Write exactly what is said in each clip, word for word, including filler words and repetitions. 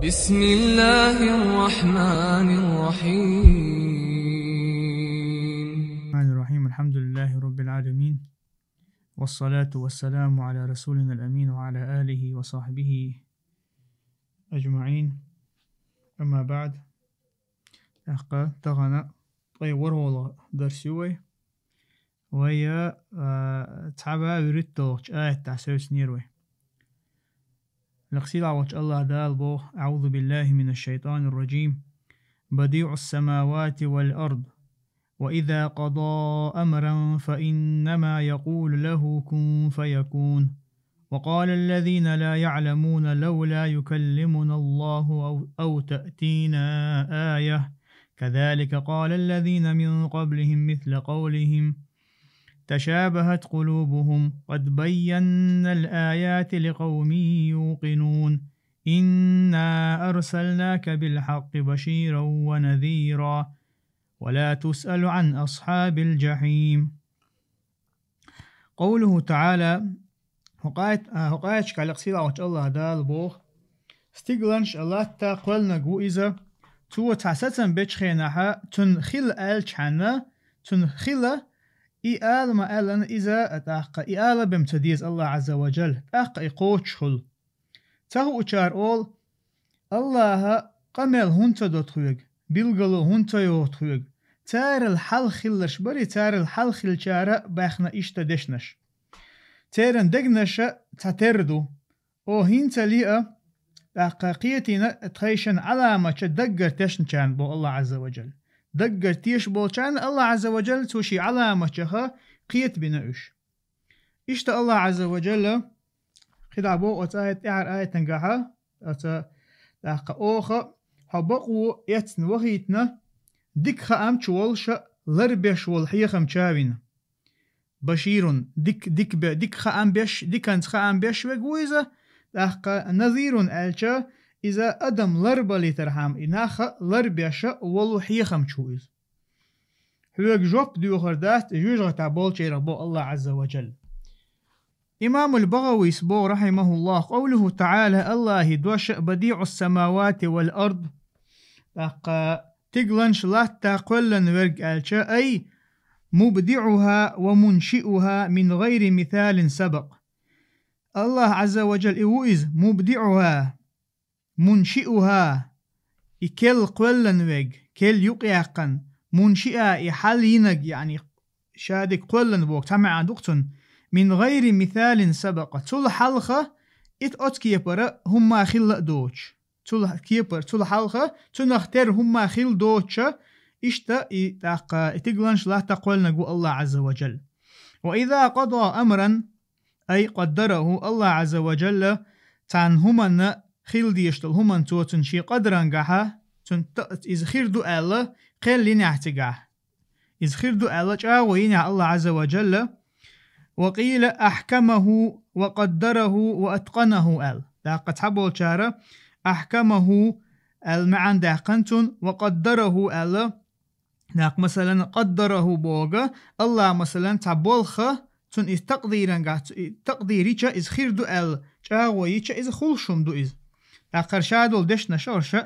بسم الله الرحمن الرحيم. الرحمن الرحيم. الحمد لله رب العالمين. والصلاة والسلام على رسولنا الأمين وعلى آله وصحبه أجمعين. أما بعد. ТӀаккха тахана ткъе ворхӀалгӀа дарс ю вай. Вай, а, цхьа бӀаь вуьрхӀитталгӀачу аятехь севцинера вай. Лекха сийлахь волчу АллахӀ Дала боху: أعوذ بالله من الشيطان الرجيم. بديع السماوات والأرض. وإذا قضى أمرا فإنما يقول له كن فيكون. وقال الذين لا يعلمون لولا يكلمنا الله أو، أو تأتينا آية. كذلك قال الذين من قبلهم مثل قولهم تشابهت قلوبهم قد بينا الآيات لقوم يوقنون. إنا أرسلناك بالحق بشيرا ونذيرا ولا تسأل عن أصحاب الجحيم. قوله تعالى. ХӀокху аят-, а, хӀокху аяташкахь лекха сийлахь волчу АллахӀ Дала боху: стигланаш а, латта а кхоьллинарг ву Иза, Цо цхьа сацам бечу хенахь, цунна хила аьллачхьана, цунна хила, и ала ма-аьллана Иза, а тӀаккха и ала бен ца деза АллахӀ Ӏазза ва Джалла, тӀаккха и кхочушхуьлу. Ца хуучара олу: «АллахӀа къамел хӀунда ца до тхоьга, билгало хӀунда ца йоху тхоьга?» Царал хьалха хилларш барий, царал хьалха хиллачара баьхна иштта дешнаш. Церан дегнаша цхьатерра ду. О, хӀинца лиъа, тӀаккха кхетийна тхайшинна Ӏаламатча даггара тешначарна боху АллахӀ Ӏазза ва Джалла. Даггара тешаш болчарна АллахӀ Ӏазза ва Джалла цу шен Ӏаламатчаха кхетабина уьш. Иштта АллахӀ Ӏазза ва Джалла кхидӀа боху оцу аят тӀаьхьара аятангахьа, оцу тӀаккха оха хьо бакъо эцна вахийтина, дика хаам чу волуша ларбеш волу хьехам чавина. Баширун, дик, дик бе-, дик хаам беш, диканца хаам беш вег ву иза, тӀаккха назирун аьлча, иза адам ларбалийтархьама, и наха ларбеша волу хьехамча ву иза. Хьоьга жоп доьхур дац, жоьжахатахь болчерах бо АллахӀ Ӏазза ва Джалла. Имамул БагӀавис боху, рахьимахуллах, къовлуху таӀала, АллахӀи дош бадиӀус самавати вал ард, тӀаккха тигланаш латта кхоьллан верг аьлча, ай, мубдиӀуха ва муншиуха мин гӀайри мисалин сабакъ. АллахӀ Ӏазза ва Джалла и ву иза, мубдиӀуха, муншиуха, и кел кхоьллан вег, кел юкъяьккхина, муншиа и хьал йинаг, яъни шадерг кхоьллан боху цхьа маьӀна ду-кх цунна, мин гӀайри мисалин сабакъа, цул хьалха ит оцу кепара хӀумма хилла а доцуш. Цул кепара, цул хьалха, цунах тера хӀумма хилла доцуша, иштта и тӀаккха и тигланаш латта кхоьллинарг ву АллахӀ Ӏазза ва Джалла. Ва иза къада амран, ай къаддараху, АллахӀ Ӏазза ва Джалла цхьана хӀуманна хила дезаш долу хӀуманна цо цунна шен къадарангахьа, цунна та-, иза хир ду аьлла, кхел йинехь цигахь. Иза хир ду аьлла, чӀагӀо йинехь АллахӀ Ӏазза ва Джалла, ва къийла ахькамаху ва къаддараху ва аткъанаху аьлла. ТӀаккха цхьаболчара ахькамаху аьлла маьӀна даьккхина цунна, ва къаддараху аьлла, тӀаккха, масалан, къаддараху боху, АллахӀа, масалан, цхьа болх, цунна иза такъдирангахь, цу-, и такъдир йича, иза хир ду аьлла, чӀагӀо йича, иза хуьлуш хӀума ду иза. ТӀаккха ша долу дешнаш, аша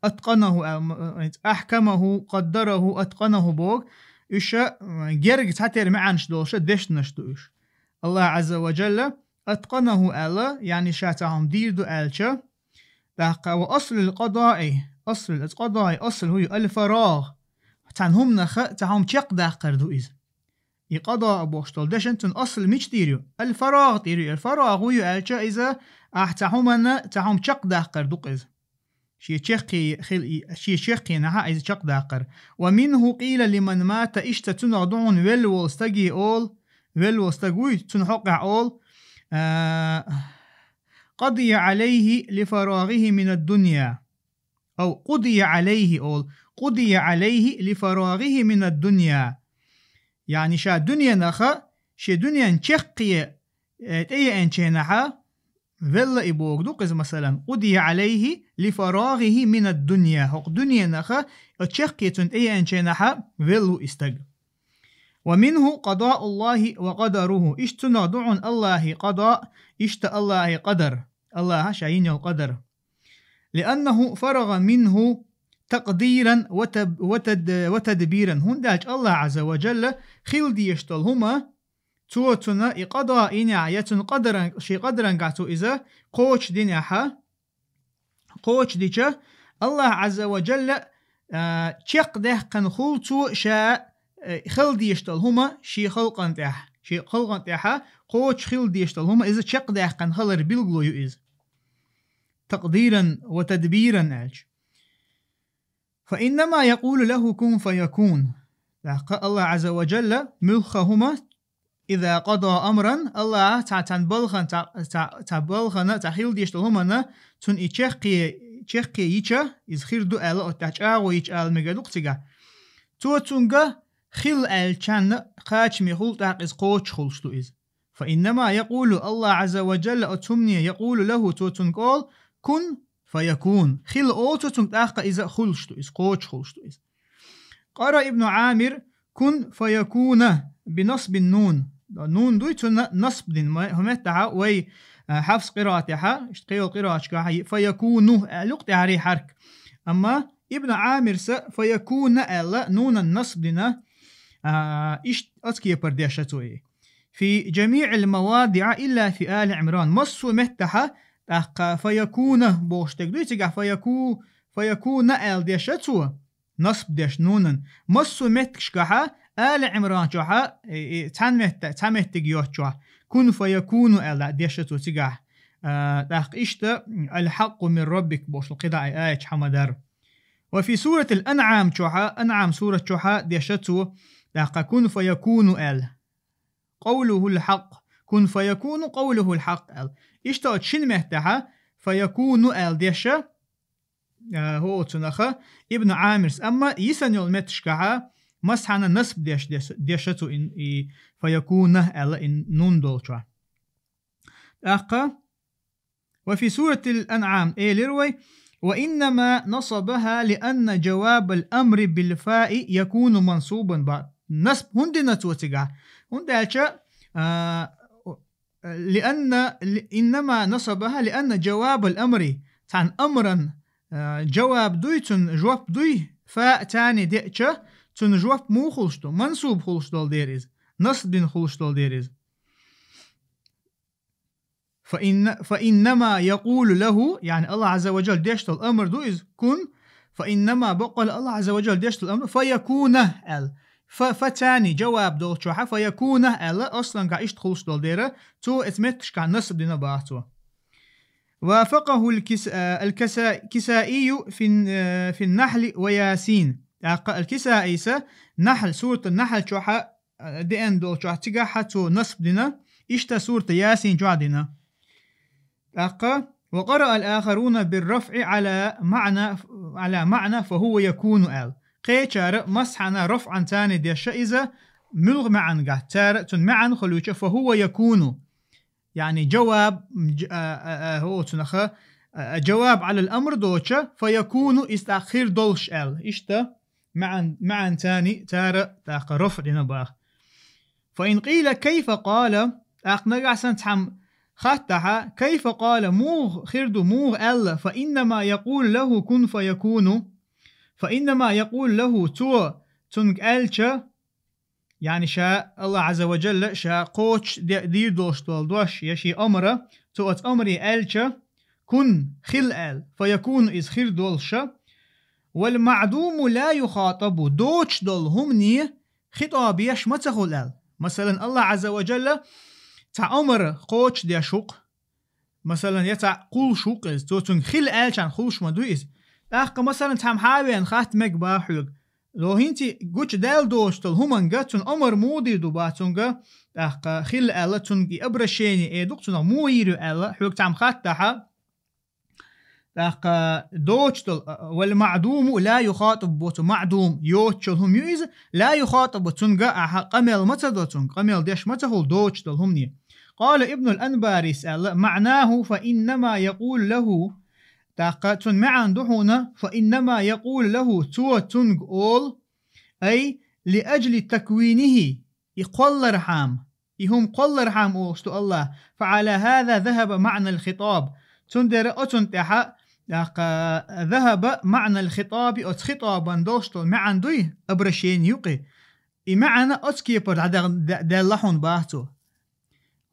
аткъанаху аьлла, м-, м-, ахькамаху, къаддараху, аткъанаху боху, уьш, м, герга цхьатера маьӀнаш долуша дешнаш ду уьш. АллахӀ Ӏазза ва Джалла аткъанаху аьлла, яъни ша цхьа хӀума дийр ду аьлча, тӀаккха ва аслул къадаи, аслул, оцу къадаи асл хӀу ю, аль-фарагъ. Цхьана хӀуманах цхьа хӀума чекхдаккхар ду иза. И къада бохуш долу дешан цунна асл мича дийр ю? Аль-фарагъ дийр ю. Аль-фарагъ хӀу ю аьлча иза, ахь цхьа хӀуманна, цхьа хӀума чекхдаккхар ду-кх иза. Шен чеккхе хила и-, шен чеккхенахьа иза чекхдаккхар. Ва минху къийла лиман мата, иштта цунах ду хьуна велла волу стаге олу, велла волу стаг вуй, цунна хьокъехь олу, а, къадия Ӏалайхи лифарагӀихи минад-дунья. Ав къудия Ӏалайхи олу, къудия Ӏалайхи лифарагӀихи минад-дунья. Яъни ша дуьненаха, шен дуьнен чеккхе, э, тӀееанченахьа, велла и богу ду-кх иза, масалан, къудия Ӏалайхи лифарагӀихи минад-дунья. ХӀокху дуьненаха, о чеккхе цунна тӀееанченахьа, велла ву и стаг. Ва минху къадауллахи ва къадаруху. Иштта цунах ду хьуна АллахӀи къада, иштта АллахӀи къадар. АллахӀа ша йина йолу къадар. لأنه فرغ منه تقديرا وتب-، وتد-، وتدبيرا. ХӀунда аьлча Аллахь Ӏазза ва Джалла хила дезаш долу хӀума, цо цунна и къада йинехь, я цунна къадаран-, шен къадарангахь цо иза кхочушдинехь, кхочушдича, Аллахь Ӏазза ва Джалла, а, чекхдаьккхина хуьлу цо ша, э, хила дезаш долу хӀума шен халкъана тӀехь, шен халкъана тӀехь кхочуш хила дезаш долу хӀума иза чекхдаьккхина хилар билгало ю иза. تقديرا وتدبيرا аьлча. فإنما يقول له كن فيكون. ТӀаккха Аллахь Ӏазза ва Джалла муьлхха хӀума, إذا قضى أمرا, Аллахь цхьа, цхьана балхана, цхьа, цхьа, цхьа балхана, цхьа хила дезаш долу хӀуманна, цунна и чекхъе-, чекхъе йича, иза хир ду аьлла, оцу тӀехь чӀагӀо йича ала мегар ду-кх цигахь. Цо цуьнга хила аьллачунна кхачаме хуьлу, тӀаккха иза кхочуш хуьлуш ду иза. فإنما يقول, Аллахь Ӏазза ва Джалла оцу хӀумане يقول له, цо цуьнга олу, كن فيكون. Хила олу цо цуьнга, тӀаккха иза хуьлуш ду иза, кхочуш хуьлуш ду иза. قرأ ابن عامر كن فيكون بنصب النون. Нун дуй цунна насб дина. Ма-, хӀун меттахь вай, а, Хьафс къираатехь, иштта кхин йолу къирааташкахь, فيكون аьлла ю-кх тӀаьххьара хьарк. Амма Ибн Ӏамирса فيكون аьлла, нунан насб дина, а, иштта оцу кепара дешна цо и. في جميع المواضع إلا في آل عمران. Массо а меттахь, тӀаккха فيكون бохуш дерг дуй цигахь, فيكو-, فيكون аьлла дешна цо, насб деш нунан. Массо а меттигашкахь, Али Ӏимран чохь, и, и, цхьана метта-, цхьа меттиг йоцчохь, كن فيكون аьлла дешна цо цигахь. А, тӀаккха иштта الحق من ربك бохуш кхидӀа и аят хьа ма-дарра. وفي سورة الأنعام чохь, Анъам сурат чохь дешна цо, тӀаккха كن فيكون аьлла. قوله الحق. كن فيكون قوله الحق аьлла. Иштта оцу шина меттахь فيكون аьлла дешна, а, хӀо оцунах Ибн Ӏамирс. Амма йисана йолу метташкахь массанхьа насб деш-, деш-, дешна цо и, и فيكون аьлла и нун долчохь. ТӀаккха وفي سورة الأنعام элира вай: وإنما نصبها لأن جواب الأمر بالفاء يكون منصوبا بعد. Насб хӀунда дина цо цигахь? ХӀунда аьлча, а, لأن، ل-، إنما نصبها لأن جواب الأمر, цхьана амран, а, жаваб дуй, цунна жоп дуй, фа цани деъча, цунна жоп муха хуьлуш ду? Мансуб хуьлуш долу дера иза. Насб дина хуьлуш долу дера иза. فإن، فإنما يقول له, яъни Аллахь Ӏазза ва Джалла деш долу амр ду иза, كن, فإنما, баккъалла Аллахь Ӏазза ва Джалла деш долу амр, فيكون аьлла. Фа, фа цани жаваб долчохь, فيكون аьлла, аслангахь иштта хуьлуш долу дера, цо оцу метташкахь насб дина боху цо. وافقه الكس-، а, الكسا-، الكسائي في ال-، а, في النحل وياسين. ТӀаккха Аль-Кисаиса Нахьл, сурат Нахьл чохь, а, деана долчохь цигахь цо насб дина, иштта сурат Ясин чохь дина. ТӀаккха: وقرأ الآخرون بالرفع على معنى، على معنى فهو يكون аьлла. Кхечара массанхьа рафӀан цани дешна иза, муьлха маьӀнехь, цара цунна маьӀна хуьлуьйтуш فهو يكون. Яъни жаваб, ж-, а, а, а, хӀо оцунах, а, а, جواب على الأمر доцуш, فيكون, иза тӀаккха хир долуш аьлла. Иштта маьӀна, маьӀна цани цара тӀаккха рафӀ дина боху. فإن قيل كيف قال, тӀаккха нагахь санна цхьамма хаттахь, كيف قال, муха хир ду, муха аьлла, فإنما يقول له كن فيكون, فإنما يقول له, цо цуьнга аьлча, яъни ша, Аллахь Ӏазза ва Джалла, ша кхочуш де-, дийр долуш долу дош, я шен амр, цо оцу амре аьлча, كن, хила аьлла, فيكون, иза хир долуш, والمعدوم لا يخاطب, доцуш долу хӀумане хитӀоб еш ма ца хуьлу аьлла. Масалан, Аллахь Ӏазза ва Джалла цхьа амр кхочуш деш ву-кх, масалан, я цхьаъ кхуллуш ву-кх иза, цо цуьнга хила аьллачхьана хуьлуш ма ду иза. ТӀаккха, масалан, цхьамма хьан а веана хатта мега боху хьоьга: ло, хӀинца гучу даьлла доцуш долу хӀуманга цуьнан амр муха дийр ду боху цуьнга, тӀаккха хила аьлла, цуьнга и обращение эр ду-кх цунах, муха йийр ю аьлла, хьоьга цхьамма хаттахь, тӀаккха доцуш долу, а, والمعدوم لا يخاطب боху цо, маъдум, йоцуш йолу хӀума ю иза, لا يخاطب, цуьнга ахьа къамел ма ца до цуьнга, къамел деш ма ца хуьлу доцуш долу хӀумане. قال ابن الأنباريس аьлла: معناه فإنما يقول له, тӀаккха цуьнан маьӀна ду хьуна, فإنما يقول له, цо цуьнга олу, أي لأجل تكوينه, и кхоллархьама, и хӀума кхоллархьама олуш ду Аллахь, فعلى هذا ذهب معنى الخطاب, цундела оцунна тӀехь ТӀаккха ذهب معنى الخطاب, оцу хитӀобан долуш долу маьӀна дуй, обращение юкъи. И маьӀна оцу кепара дӀадаьлла хьуна баха цо.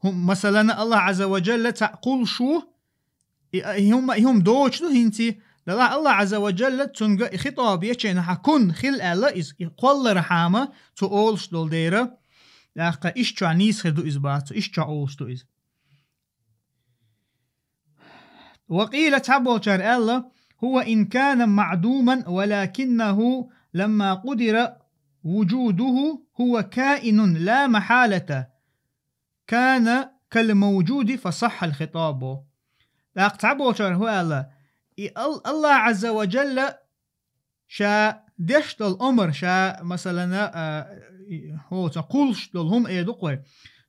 ХӀун, масалана, Аллах Ӏазза ва Джалла цхьаъ кхуллуш ву, и, и хӀума, и хӀума доцуш ду хӀинций, делахь Аллах Ӏазза ва Джалла цуьнга и хитӀоб ечийнахьа кун хила аьлла, иза и кхоллархьама цо олуш долу дера, тӀаккха иштта чохь нийса хир ду иза баха цо, иштта чохь олуш ду иза. وقيل, цхьаболчара аьлла, هو إن كان معدوما ولكنه لما قدر وجوده هو كائن لا محالة كان كالموجود فصح الخطاب. ТӀаккха цхьаболчара хӀун аьлла, и Ал-, Аллах Ӏазза ва Джалла ша деш долу омар, ша, масалана, а, и, хӀоца кхуллуш долу хӀума эр ду-кх вай.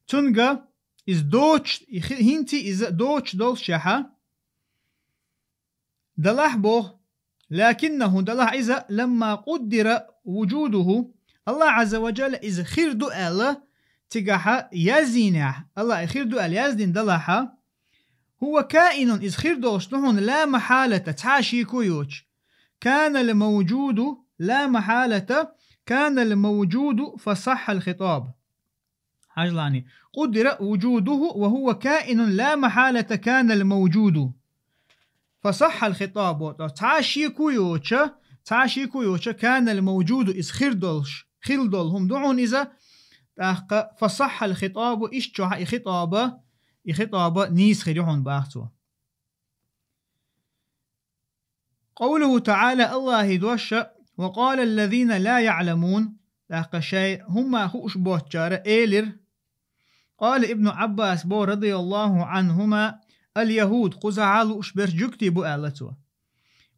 Цуьнга иза доцуш, и хи-, хӀинций иза доцуш долуш яхьа, делахь боху, لكنه, делахь иза, لما قدر وجوده, Аллах Ӏазза ва Джалла иза хир ду аьлла, цигахьа яздинехь, Аллах и хир ду аьлла яздина делахьа, هو كائن, иза хир долуш ду хьуна, لا محالة, цхьа а шеко йоцуш. كان الموجود لا محالة كان الموجود فصح الخطاب. Хьажалани. قدر وجوده وهو كائن لا محالة كان الموجود فصح الخطاب. Цхьа а шеко йоцуш, цхьа а шеко йоцуш, كان الموجود, иза хир долуш, хила долу хӀума ду хьуна иза, тӀаккха فصح الخطاب, иштта чохь и хитӀоба, и хитӀоба нийса хир ю хьуна баха цо. قوله تعالى, Аллахьи дош, وقال الذين لا يعلمون, тӀаккха шайн хӀумма хууш боцучара элира, قال ابن عباس бо رضي الله عنهما اليهود, кхузахьа лууш берш жуьгтий бу аьлла цо.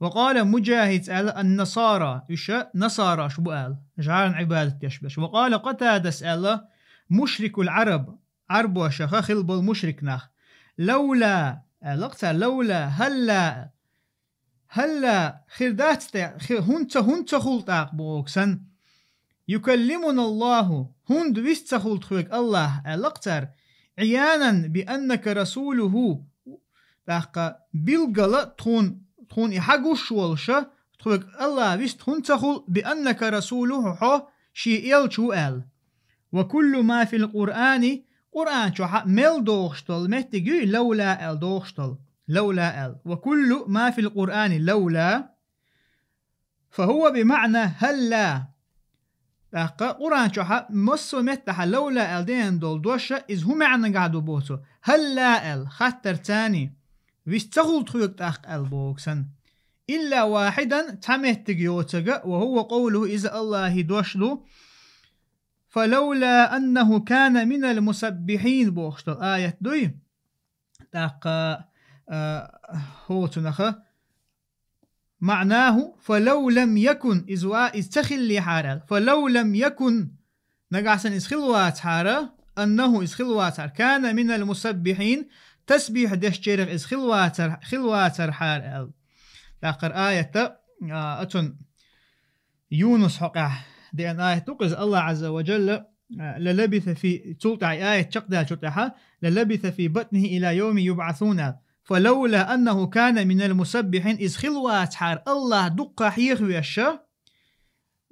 وقال مجاهد аьлла النصارى, уьш насараш бу аьлла, жӀарна Ӏибадат деш берш. وقال قتادة аьлла مشرك العرب, Ӏарбошаха хила болу мушрик нах. لولا, аьлла-кх цара, لولا, هلا, هلا, хир дац те, хи-, хӀунда ца, хӀунда ца хуьлу тӀаккха боху санна. يكلمنا الله, хӀунда вист ца хуьлу тхоьга Аллах, аьлла-кх цара, عيانا بأنك رسوله, тӀаккха билггала тхуна, тхуна и хьагуш волуша, тхоьга Аллах вист хӀунда ца хуьлу, بأنك رسوله, хьо шен элча ву аьлла. وكل ما في القرآن, Къуръан чохь мел дохуш долу меттиг юй, لولا аьлла дохуш долу. لولا аьлла. وكل ما في القرآن لولا فهو بمعنى هلا. ТӀаккха Къуръан чохь массо а меттахьа لولا аьлла деана долу доша, иза хӀун маьӀнагахь ду боху цо? هلا аьлла, хаттар царний. Вист ца хуьлу тхоьга тӀаккха аьлла боху санна. إلا واحدا, цхьа меттиг йоцург, وهو قوله, иза Аллахьи дош ду. فلولا أنه كان من المسبحين бохуш долу аят дуй. ТӀаккха, а, хӀоцунаха, معناه فلو لم يكن, иза ва, иза ца хиллехьара аьлла. فلو لم يكن, нагахь санна иза хила вацахьара, أنه, иза хила вацахьара, كان من المسبحين, тасбихь дешчерах иза хила вацар-, хила вацархьара аьлла. ТӀаккха аята, а, оцун Юнус хьокъехь деана аят ду-кх иза, Аллах Ӏазза ва Джалла, а, للبث في, цул тӀаьхьа и аят чекхдаьллачул тӀаьхьа, للبث في بطنه إلى يوم يبعثون. فلولا أنه كان من المسبحين, иза хила вацахьара Аллах дуккха хьехавеш.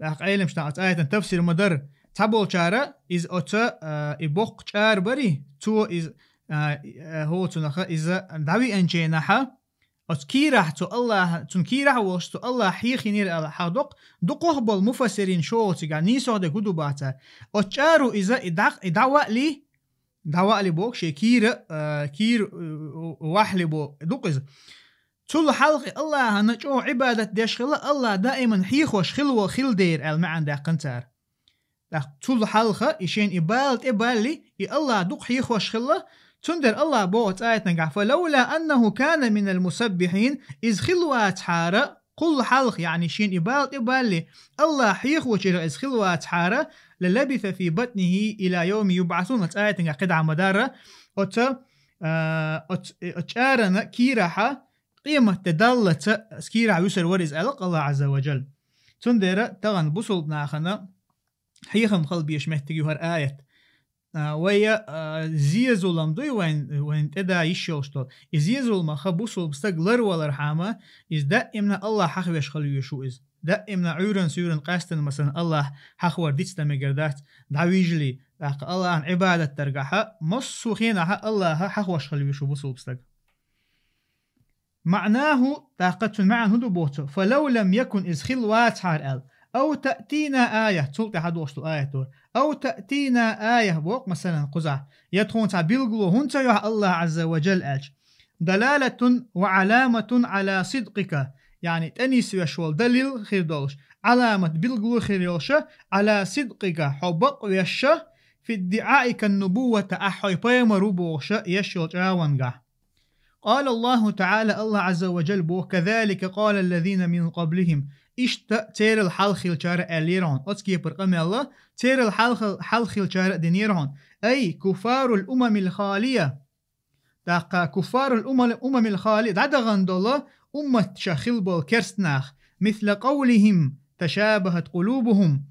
ТӀаккха Ӏеламнаха оцу аятан тафсир ма-дарра. Цхьаболчара иза оцу, а, и боккха чӀара барий, цо иза, а, и, а, хӀоцунаха иза дӀавиъначийнахьа, оцу кийрахь цу Аллахьа, цунна кийрахь а волуш, цу Аллахьа хьехийнера аьлла хьахдоккху, дукхах болу муфассирин шо оцигахь нийсох дерг хӀун ду бацара. Оцу чӀаро иза и дӀакъ-, и дӀаваъли, дӀаваъли боху шен кийра, а, кийра, а, вахьли бо-, ду-кх иза. Цул хьалха и Аллахьана чӀогӀа Ӏибадат деш хила, Аллахь даиман хьехош хила во-, хила дера аьлла маьӀна даьккхина цара. ТӀаккха цул хьалха и шен и бала тӀе балли, и Аллахь дукха хьехош хилла, цундела Аллахь боху цу аятнагахь: «فلولا أنه كان من المسبحين», иза хила вацахьара, кхул хьалха, яъни шен и бала тӀе балли, Аллахь хьехочуьра иза хила вацахьара, «للبث في بطنه إلى يوم يبعثون», оцу аятнагахь кхидӀа ма-дарра, оцу, а, оцу, оцу чӀарана кийрахьа, къематде даллалц кийрахь вуьсур вара иза, аьлла Аллахь Ӏазза ва Джалла. Цундела тахана бусулба нахана хьехам хила безаш меттиг ю хӀара аят. а, вай, а, зе зулам дуй вайн, вайн тӀеда йиш йолуш долу. И зе зуламах бусулба стаг ларвалархьама, иза даимна Аллахь хьахвеш хила везаш ву иза. Даимна Ӏуьйранна-суьйранна къаьстина, масалан, Аллахь хьахвар дицдан мегар дац, дӀавижале, тӀаккха Аллахьна Ӏибадат даргахьа, массо а хенахьа Аллахь хьахвеш хила везаш ву бусулба стаг. МаӀнаху, тӀаккха цуьнан маьӀна хӀун ду боху цо? «Фалав лам якун», иза хилла вацахьара аьлла. «Ав таътина ая», цул тӀаьхьа дохуш долу аят вара. «Ав таътина ая», боху, масалан, кхузахь. «Я тхуна цхьа билгало хӀунда ца йохьу Аллахь Ӏазза ва Джалла?» аьлча. «Далалатун ва Ӏаламатун Ӏала сидкъика», яъни тӀенисвеш волу далил хир долуш, Ӏаламат, билгало хир йолуша, «Ӏала сидкъика», хьо бакъ веша, «фи иддиӀаика нубуввата», ахь хьо пайхамар ву бохуша еш йолу чӀагӀонгахь. قال الله تعالى, Аллахь Ӏазза ва Джалла боху: «كذلك قال الذين من قبلهم». Иштта церал хьалха хиллачара аьллера хьуна. Оцу кепара къамел а церал хьалха, хьалха хиллачара а динера хьуна. أي كفار الأمم الخالية. ТӀаккха كفار الأمم, الأمم الخالية, дӀадахана долу умматашах хилла болу керста нах. مثل قولهم تشابهت قلوبهم.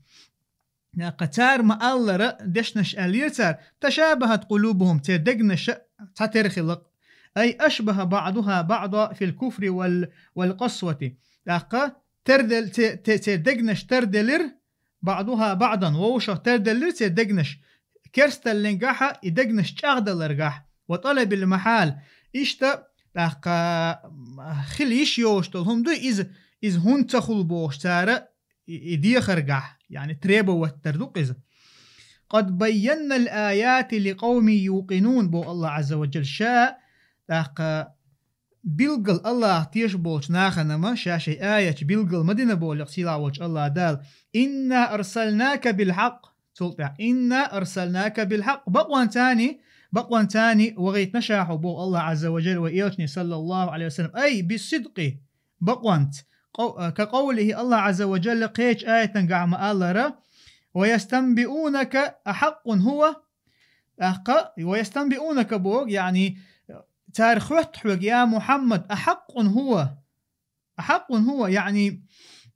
ТӀаккха цара ма-аллара дешнаш аьллера цара: «تشابهت قلوبهم», церан дегнаш цхьатера хилла-кх. أي أشبه بعضها بعضا في الكفر وال-, والقسوة. ТӀаккха тардел-, це-, це-, церан дегнаш тарделира, بعضها بعضا, вовшах тарделира церан дегнаш, керсталлингахьа и дегнаш чӀагӀдаларгахь, وطلب المحال. Иштта, тӀаккха, хила йиш йолуш долу хӀума дуй иза, иза хӀунда ца хуьлу бохуш цара и, и дехаргахь, яъни требовать дар ду-кх иза. قد بينا الآيات لقوم يوقنون, боху Аллахь Ӏазза ва Джалла, ша, тӀаккха, билггал Аллахьах тешаш болчу нахана ма ша шайн аяташ билггал ма дина боху-кх сийлахь волчу Аллахь Дала. إنا أرسلناك بالحق. Цул тӀаьхьа: إنا أرسلناك بالحق. Бакъонца, бакъонца вахийтина ша хьо, боху Аллахь Ӏазза ва Джалла вайн элчане, саллаллаху Ӏалайхи ва саллам. أي بالصدق. Бакъонца. Къов-, كقوله, Аллахь Ӏазза ва Джалла кхечу аятангахь ма-аллара: ويستنبئونك أحق هو. ТӀаккха, ويستنبئونك боху, яъни, цара хоьтту хьоьга, يا محمد, أحق هو. أحق هو, яъни,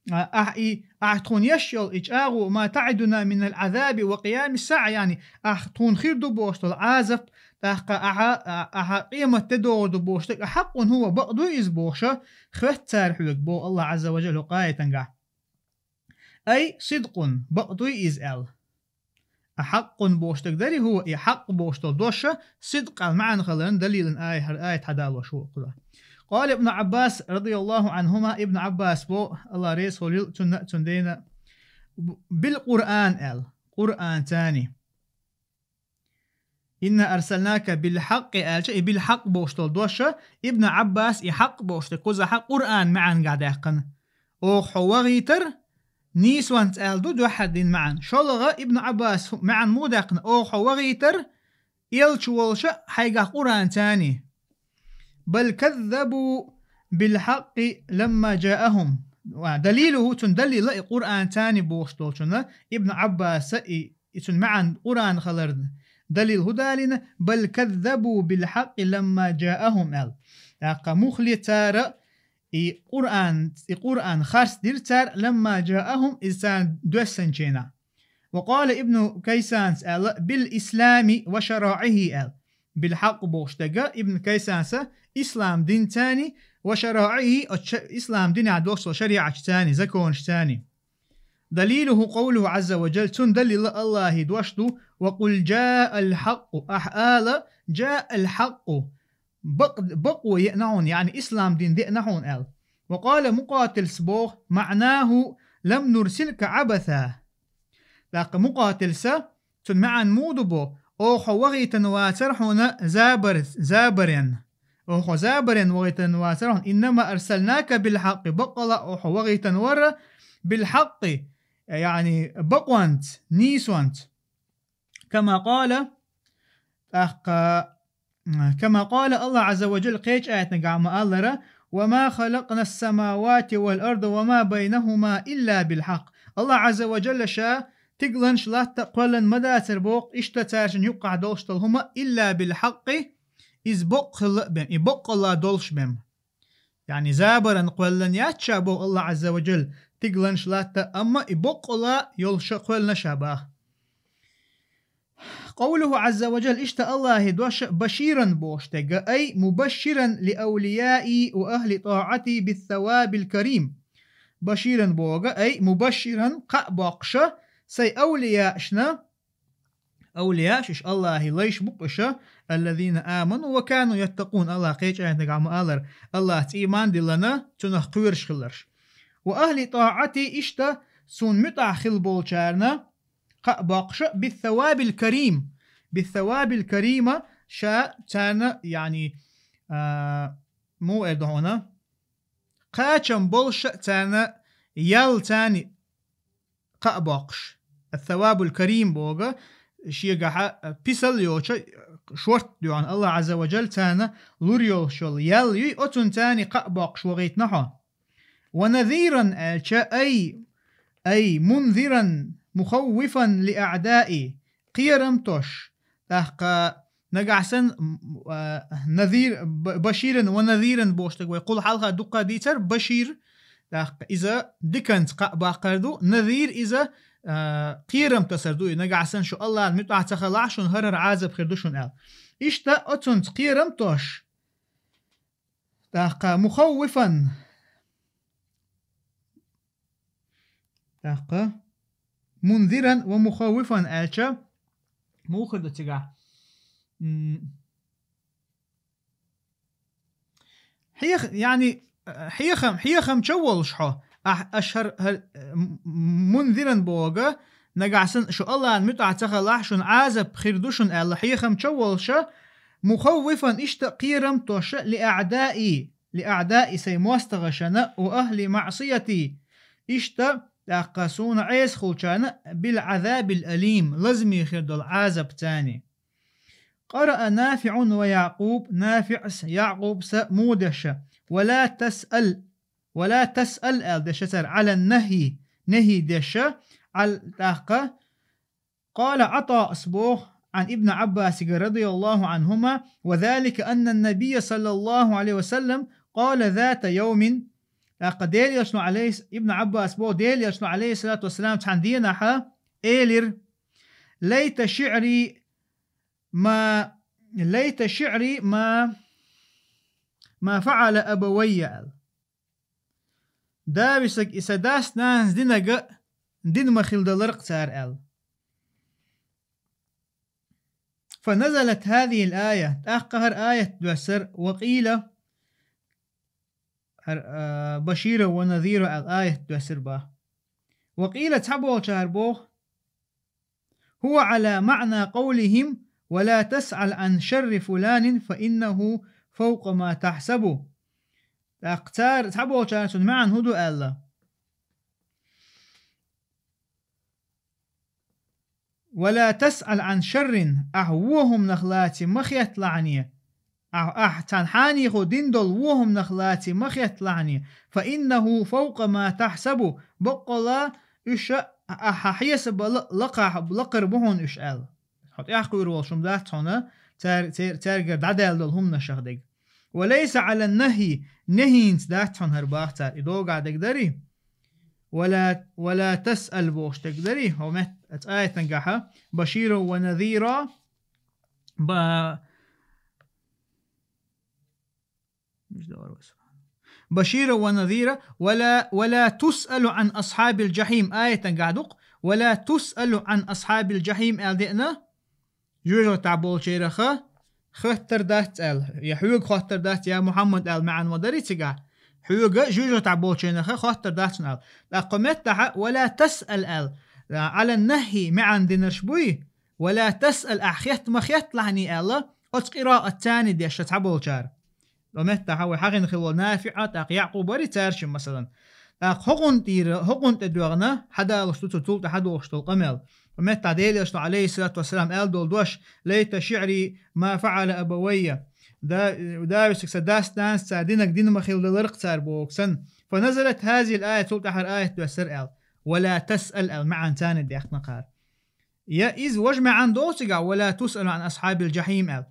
а, ахь и, ахь тхуна еш йолу и чӀагӀо, ما تعدنا من العذاب وقيام الساعة, яъни, ахь тхуна хир ду бохуш долу Ӏазап, тӀаккха ахьа, а, ахьа къемат де догӀур ду бохуш дерг, أحق هو, бакъ дуй иза бохуша, хоьтту цара хьоьга, боху Аллахь Ӏазза ва Джалла кху аятангахь. أي صدق, бакъ дуй иза аьлла. أحق бохуш дерг дарий, هو, и хьакъ бохуш долу доша, сидкъ аьлла маьӀна хиларна далилан ай-, хьар-, аят хьадалош ву кхуза. قال ابن عباس رضي الله عنهما, Ибн Ӏаббас бо, Аллахь реза хуьлийла цунна а, цуьнан дена а, б-, بالقرآن аьлла, Къуръанца. إنا أرسلناك بالحق аьлча, и بالحق бохуш долу доша, Ибн Ӏаббас и хьакъ бохуш дерг кхузахьа Къуръан маьӀнагахь даьккхина. Оха хьо вахийтар нийсонца аьлла ду дуьххьара дина маьӀна. ШолгӀа Ибн Ӏаббас хӀу-, маьӀна муха даьккхина: оха хьо вахийтар элча волуша хьайгахь Къуръанца. بل كذبوا بالحق لما جاءهم. Ва, دليله, цуьнан далила и Къуръанца бохуш долчунна, Ибн Ӏаббаса и, и цуьнан маьӀна Къуръан хиларна далил хӀун далийна: بل كذبوا بالحق لما جاءهم аьлла. ТӀаккха мухле цара и Къуръан, и Къуръан харцдира цара, لما جاءهم, иза царна доьссинчу хенахь. وقال ابن كيسان аьлла: بالإسلام وشرائعه аьлла. بالحق бохуш дерг Ибн Кайсанса ислам динца, وشرائعه, оцу ша-, ислам динехь долуш долу шариӀатца, законашца. دليله قوله عز وجل, цуьнан далила Аллахьан дош ду: وقل جاء الحق, ахь ала: جاء الحق, бакъ-, бакъо еана хьуна, яъни ислам дин деана хьуна аьлла. وقال مقاتل боху: معناه لم نرسلك عبثا. ТӀаккха Мукъатилса, цуьнан маьӀна муха ду бо: оха хьо вахийтина вацара хьуна забар-, забаренна. Оха хьо забаренна вахийтина вацара хьуна. إنما أرسلناك بالحق, баккъала оха хьо вахийтина вара بالحق, яъни бакъонца, нийсонца. كما قال, тӀаккха, كما قال, Аллахь Ӏазза ва Джалла кхечу аятнагахь ма-аллара: وما خلقنا السماوات والأرض وما بينهما إلا بالحق. Аллахь Ӏазза ва Джалла ша тигаланаш, латта а кхоьллина ма дацара боху, иштта цаьршинна юккъахь долуш долу хӀума إلا بالحق, иза боккъала а бен, и боккъала долуш бен. Яъни забаран кхоьллина яц ша боху Аллахь Ӏазза ва Джалла тигаланаш, латта, амма и боккъала йолуша кхоьллина ша баха. قوله عز وجل, иштта Аллахьа дош, بشيرا бохуш дерг, أي مبشرا لأوليائي وأهل طاعتي بالثواب الكريم. بشيرا боху, أي مبشرا, кхаъ боккхуш сайн авлияашна, авлияаш, уьш Аллахьа лайш бу-кх уьш, الذين آمنوا وكانوا يتقون, Аллахьа кхечу аятагахь ма-аллара, Аллахьца ийман диллина, цунах кхоьруш хилларш. وأهل طاعتي, иштта суна муьтӀахь хилла болчарна, кхаъ боккхуш, بالثواب الكريم. بالثواب الكريم, ша царна, яъни, а, муха эр ду хьуна, кхачам болуш царна ял царна кхаъ боккхуш. الثواب الكريم боху, шегахь писал йоцуш, шортта дуьхьал Аллахь Ӏазза ва Джалла царна лур йолуш йолу ял юй, оцунна царна кхаъ боккхуш вахийтина хьо. ونذيرا аьлча, أي, أي منذرا مخوفا لأعدائي, кхерам тош. ТӀаккха нагахь санна, м, а, назир, б-, баширан ва назиран бохуш дерг вай кхул хьалха дуккха дийцар, башир, тӀаккха иза диканца кхаъ баккхар ду, назир иза, а, кхерам тасар ду, и нагахь санна шу Аллахьан муьтӀахь ца халахь, шуна хӀара-хӀара Ӏазап хир ду шуна аьлла. Иштта оцунца кхерам тош, тӀаккха مخوفا, тӀаккха منذرا ومخوفا аьлча, муха хир ду цигахь? М, хьех-, яъни, хьехам-, хьехамча волуш хьо, ахь, аш хӀар-, хӀар-, м-, منذرا боху, нагахь санна шу Аллахьан муьтӀахь ца халахь, шуна Ӏазап хир ду шуна аьлла, хьехамча волуша, مخوفا, иштта кхерам тоша, لأعدائي, لأعدائي, сайн мостагӀашна, وأهل معصيتي, иштта, тӀаккха суна Ӏеса хилчарна, بالعذاب الأليم, лазаме хир долу Ӏазап царна. قرأ نافع ويعقوب, НафиӀс, ЯӀкъубс муха деш: ولا تسأل, ولا تسأل аьлла деш цара, على النهي, нахӀи деш, Ӏал-, тӀаккха قال عطاء боху, عن ابن عباس رضي الله عنهما: وذلك أن النبي صلى الله عليه وسلم قال ذات يوم, тӀаккха Делан Элчано, Ӏалайхи-, Ибн Ӏаббас боху, Делан Элчано, Ӏалайхиссалату вассалам, цхьана дийнахь элира: ليت شعري ما، ليت شعري ما، ما فعل أبوي, аьлла. Да висарг, и сан дас-нанас динарг дина ма хилла далар-кх цара аьлла. فنزلت هذه الآية, тӀаккха хӀара аят доьссира, وقيل, хӀара, а, بشيرا ونذيرا аьлла аят доьссира боху. وقيل, цхьаболчара боху, هو على معنى قولهم: ولا تسأل عن شر فلان فإنه فوق ما تحسب. ТӀаккха цара, цхьаболчара цуьнан маьӀна хӀун ду аьлла: ولا تسأل عن شر, ахь вон хӀуманах лаьцна ма хетталахьане, ахь, ахь цхьана хьенехо дина долу вон хӀуманах лаьцна ма хетталахьане, فإنه فوق ما تحسب, баккъалла уьш ахь хьесабан ла-, лакхахь-, лакхара бу хьуна уьш аьлла. Хьо тӀаьхьакхуьур волуш хӀума дац хьуна, цаьр-, цер-, цаьргара дӀадаьлла долу хӀуманашах дерг. وليس على النهي, нахӀинца дац хьуна хӀара боху цара, и догахь дерг дарий? ولا, ولا تسأل бохуш дерг дарий? Хьо мет-, цкъа аятангахьа, بشيرا ونذيرا, ба-, بشيرا ونذيرا, ولا, ولا تسأل عن أصحاب الجحيم, аятангахь ду-кх, ولا تسأل عن أصحاب الجحيم аьлла деана, жоьжахатахь болчарех хоттур дац аьлла, я хьоьга хоттур дац, я Мухьаммад аьлла маьӀна ма дарий цигахь, хьоьга жоьжахатахь болчарех хоттур дац хьуна аьлла. ТӀаккха кху меттахь ولا تسأل аьлла, على النهي маьӀна динарш буй, ولا تسأل, ахь хетта ма хетталахьане аьлла, оцу къираат царна деш цхьаболчара. Кху меттахь вай хьахийна хилла НафиӀ, тӀаккха ЯӀкъуб барий цаьршимма, масалан. ТӀаккха хӀокхунна тӀера, хӀокхунна тӀе доьгӀна, хьадалуш ду цо цул тӀаьхьа дохуш долу къамел. Кху меттахь Делан Элчано, Ӏалайхиссалату вассалам, аьлла долу дош: ليت شعري ما فعل أبوي. Да, да висарг, сан дас-нанас цара динарг дина ма хилла далар-кх цара боху санна. فنزلت هذه الآية, цул тӀаьхьа хӀара аят доьссира аьлла. ولا تسأل аьлла маьӀна царна даьккхина кхара. Я иза важа маьӀна догӀу цигахь, ولا تسأل عن أصحاب الجحيم аьлла.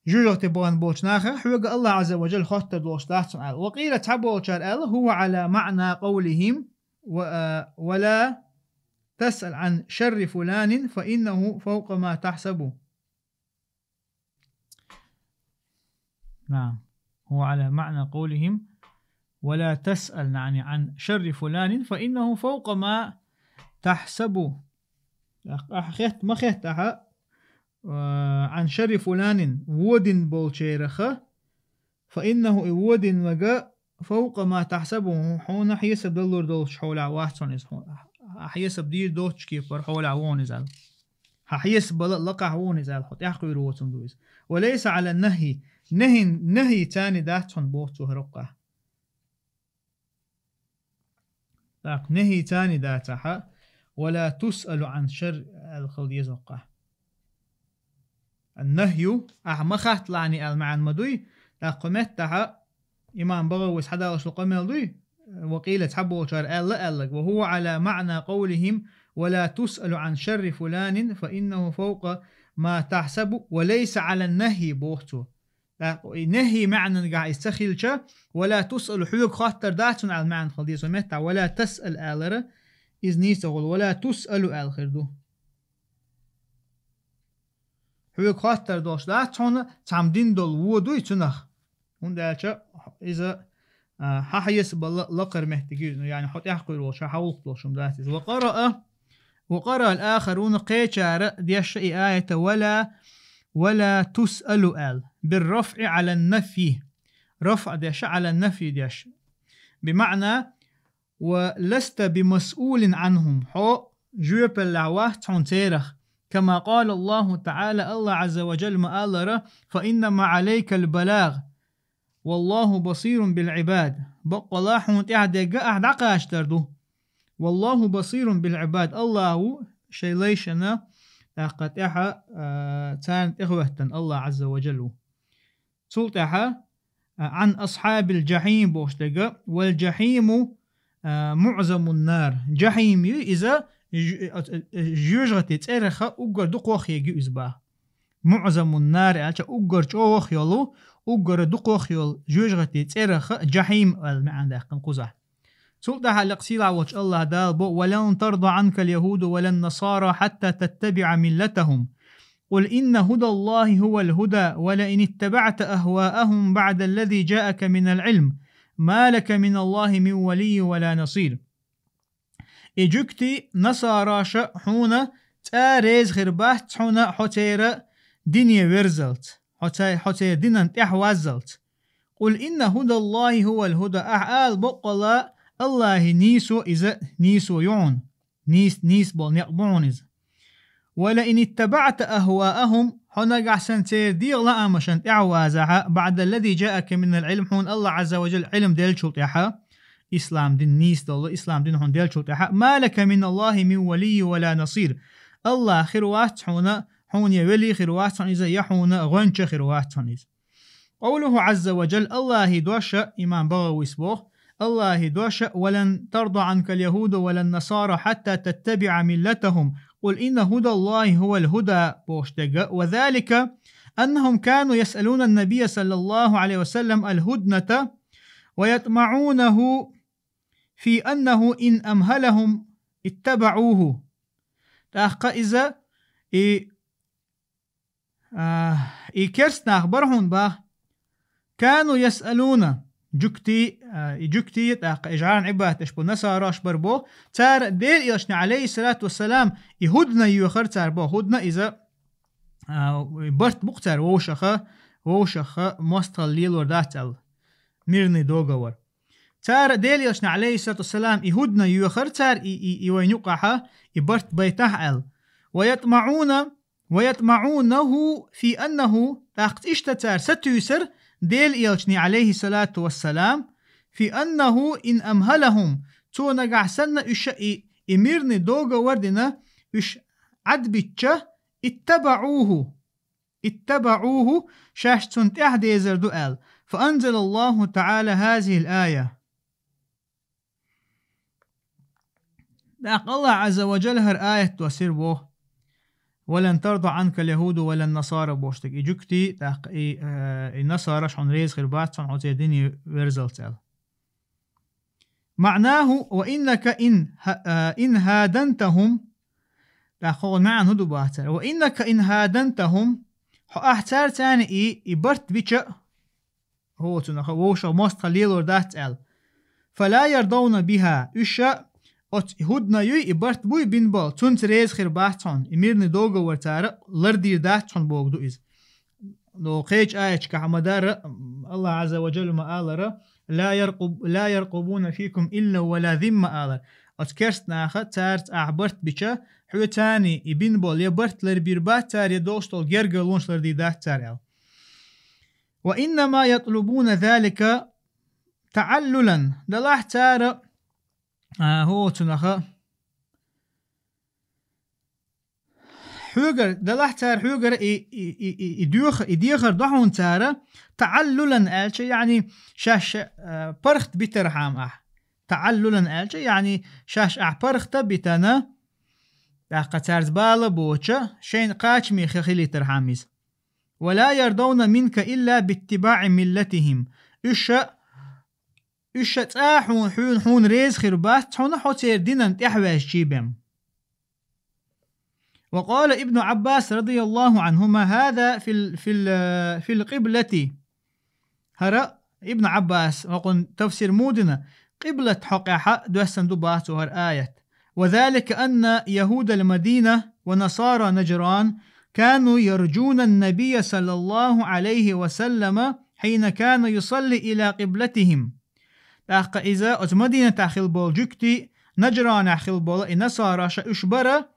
Жоьжахати бахана болчу нахах хьоьга Аллахь Ӏазза ва Джалла хоттур долуш дац хьуна аьлла. وقيل, цхьаболчара аьлла, هو على معنى قولهم, ва-, а, ولا, تسأل عن شر فلان فإنه فوق ما تحسب. نعم، هو على معنى قولهم: ولا تسأل، يعني، عن شر فلان فإنه فوق ما تحسب. أح-، أح-، خيت-، ما خيت أح-، آه، عن شر فلان, водин болчарах, فإنه, и водинараг, فوق ما تحسب, хьона хьесап далур долча хьолехь вац хьона иза, хьо-, хьесап дийр доцучу кепара хьолехь ву хьона иза аьлла. Хьан хьесап бала лакхахь ву хьона иза аьлла, хьо тӀаьхьакхуьйр воцун ду иза. وليس على النهي, нахьи, нахьи цани дац хьона боху цо хӀара хьокъехь. ТӀаккха нахьи цани дацахьа, ولا تسأل عن شر аьлла хила деза хӀокхахь. النهي, ахьа ма хатталахьний аьлла маьӀна ма дуй, тӀаккха кху меттахьа имам БагӀавис хьадаллаш долу къамел дуй, وقيل, цхьаболчара аьлла аьлларг: وهو على معنى قولهم: ولا تسأل عن شر فلان فإنه فوق ما تحسب وليس على النهي, боху цо. ТӀаккха и нахьи маьӀнангахь иза ца хилча, ولا تسأل, хьоьга хоттар дац хьуна аьлла маьӀна хила деза, меттахь ولا تسأل алара, иза нийса гӀуллакх, ولا تسأل аьлла хир ду. Хьоьга хоттар долуш дац хьуна, цхьамма дина долу вон дуй цунах. ХӀунда аьлча иза, а, хьан хьесап бала лакхара меттиг ю, ну, яъни хьо тӀаьхьакхуьйр волуш, хьан хьан гӀуллакх долуш хӀума дац иза. وقرأ, وقرأ الآخرون, кхечара дешна и аята: ولا, ولا تسأل аьлла. بالرفع على النفي. РафӀ дешна, على النفي дешна. بمعنى: ولست بمسؤول عنهم, хьо жоьпаллехь вац хьуна церах. كما قال الله تعالى, АллахӀ Ӏазза ва Джалла ма-аллара: فإنما عليك البلاغ والله بصير بالعباد. Баккъалла хьуна тӀехь дегга ахь дӀакхачадар ду. والله بصير بالعباد. АллахӀ ву шайн лайшна, тӀаккха тӀехьа, а, царна тӀехӀоьттина, АллахӀ Ӏазза ва Джалла ву. Цул тӀаьхьа, а, عن أصحاب الجحيم бохуш дерг, والجحيم, а, معظم النار. Джахьим ю иза, ж-, а, а, жоьжахатин цӀерах уггар дукхох ерг ю иза боху. معظم النار аьлча, уггар чӀогӀах йолу, уггар дукхох йолу жоьжахатин цӀерах Джахьим аьлла маьӀна даьккхина кхузахь. Цул тӀаьхьа лекха сийлахь волчу АллахӀ Дала бо: ولن ترضى عنك اليهود ولا النصارى حتى تتبع ملتهم. قل إن هدى الله هو الهدى ولئن اتبعت أهواءهم بعد الذي جاءك من العلم ما لك من الله من ولي ولا نصير. И жуьгтий, насараша хьуна цкъа реза хир бац хьуна хьо церан дине верзалц, хьо цай-, хьо церан динан тӀаьхьаваззалц. قل إن هدى الله هو الهدى, ахь ала баккъалла, АллахӀан нийсо иза нийсо ю хьуна. Нийс-, нийса болу некъ бу хьуна иза. ولئن اتبعت أهواءهم, хьо нагахь санна церан дегӀан лаамашна тӀаьхьавазахьа, بعد الذي جاءك من العلم, хьуна АллахӀ Ӏазза ва Джалла Ӏилма деллачул тӀаьхьа, ислам дин нийса долу, ислам дин хьуна деллачул тӀаьхьа, ما لك من الله من ولي ولا نصير. АллахӀ хир вац хьуна, хьуна я вели хир вац хьуна иза, я хьуна гӀоьнча хир вац хьуна иза. قوله عز وجل, АллахӀан дош, имам БагӀавис боху, АллахӀан дош: ولن ترضى عنك اليهود ولا النصارى حتى تتبع ملتهم، قل إن هدى الله هو الهدى бохуш дерг, وذلك أنهم كانوا يسألون النبي صلى الله عليه وسلم الهدنة ويطمعونه في أنه إن أمهلهم اتبعوه. ТӀаккха иза, и А, и керст нах бара хьуна боху. كانوا يسألون, жуьгтий, а, и жуьгтий, тӀаккха и жӀарна Ӏибадат деш бу насараш бара боху, цара Делан элчане, عليه الصلاة والسلام, и хӀудна йоьхар цара боху. ХӀудна иза, а, барт бу-кх цара вовшаха, вовшаха мостагӀалла лелор дац аьлла. Мирный договор. Цара Делан элчане, عليه الصلاة والسلام, и хӀудна йоьхар цара, и, и, и вайн юкъахьа, и барт байтахьа аьлла. ويطمعون ويطمعونه في أنه, тӀаккха иштта цара сатуьйсура Делан элчане, عليه الصلاة والسلام, في أنه إن أمهلهم, цо нагахь санна уьш и, и мирный договор дина, уьш Ӏадбитча, اتبعوه, اتبعوه, шаьш цунна тӀаьхьа дезар ду аьлла. فأنزل الله تعالى هذه الآية. ТӀаккха АллахӀ Ӏазза ва Джалла хӀара аят доссийра боху: ولن ترضى عنك اليهود ولا النصارى бохуш дерг. И жуьгтий, тӀаккха и, э, и насараш хьуна реза хир бац хьуна хьо церан дине верзалц аьлла. معناه: وإنك إن ه-، آه، إن هادنتهم. ТӀаккха хӀокхун маьӀна хӀун ду боху цара: وإنك إن هادنتهم, хьо ахь цаьрца и, и барт бича а, хӀоцунах вовшах мостагӀа лелор дац аьлла. فلا يرضون بها, уьш а оцу хӀудна юй, и барт буй бина болу, цунца реза хир бац хьуна, и мирный договор цара лардийр дац хьуна бохург ду иза. Но кхечу аяташкахь ма-дарра, Аллах Азза ва Джалла ма-аллара: لا يرقب-، لا يرقبون فيكم إلا ولا ذمة алар. Оцу керста наха цаьрца ахь барт бича, хьоьца и бина болу я барт ларбийр бац цара, я долуш долу гергарлонаш лардийр дац цара аьлла. وإنما يطلبون ذلك تعللا, делахь цара, а, хӀоцунах, хьоьгара, делахь цара хьоьгара и, и, и, и, и доьха-, и дехар до хьуна цара, تعللا аьлча, яъни шаьш, а, паргӀат битархьама ахь. تعللا аьлча, яъни шаьш ахь паргӀат битина, тӀаккха цаьрца бала боцуш, шайна кхачаме хи-, хилийтархьама иза. ولا يرضون منك إلا باتباع ملتهم. Уьш а, уьш а цкъа хьуна, хьуна, хьуна реза хир бац хьуна, хьо церан динан тӀаьхьаваьжчий бен. وقال ابن عباس رضي الله عنهما: هذا في ال-، في ال-، في القبلة. ХӀара Ибн Ӏаббас, хӀокхун тафсир муха дина, къиблат хьокъехь доьссина ду боху цо хӀара аят. وذلك أن يهود المدينة ونصارى نجران كانوا يرجون النبي صلى الله عليه وسلم حين كان يصلي إلى قبلتهم. ТӀаккха иза оцу Мадинатехь хилла болу жуьгтий, Наджранехь хилла болу и насараша уьш бара,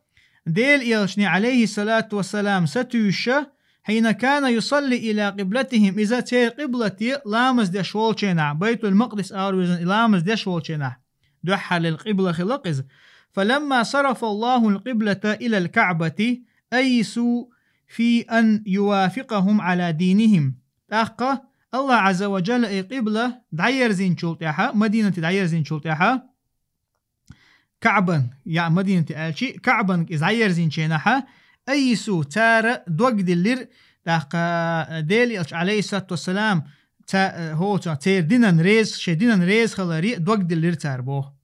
Делан элчане, алейхиссалату вассалам, сатуьйсуша, حين كان يصلي إلى قبلتهم, иза церан къиблате ламаз деш волчу хенахь, Байтул-Макъдис аравирзина и ламаз деш волчу хенахь, дуьххьарлера къибла хилла-кх иза. فلما صرف الله القبلة إلى الكعبة أيسوا في أن يوافقهم على دينهم. ТӀаккха Аллах Азза ва Джалла и къибла дӀаерзинчул тӀаьхьа, Мадинате дӀаерзинчул тӀаьхьа, Каъбан, я Мадинате аьлчи, Каъбанга иза дӀаерзинчу хенахьа, айсу, цара дог диллира, тӀаккха Делан элча, алейхиссалату вассалам, ца-, хӀоца, церан динан реза, шайн динан реза хиларе дог диллира цара боху.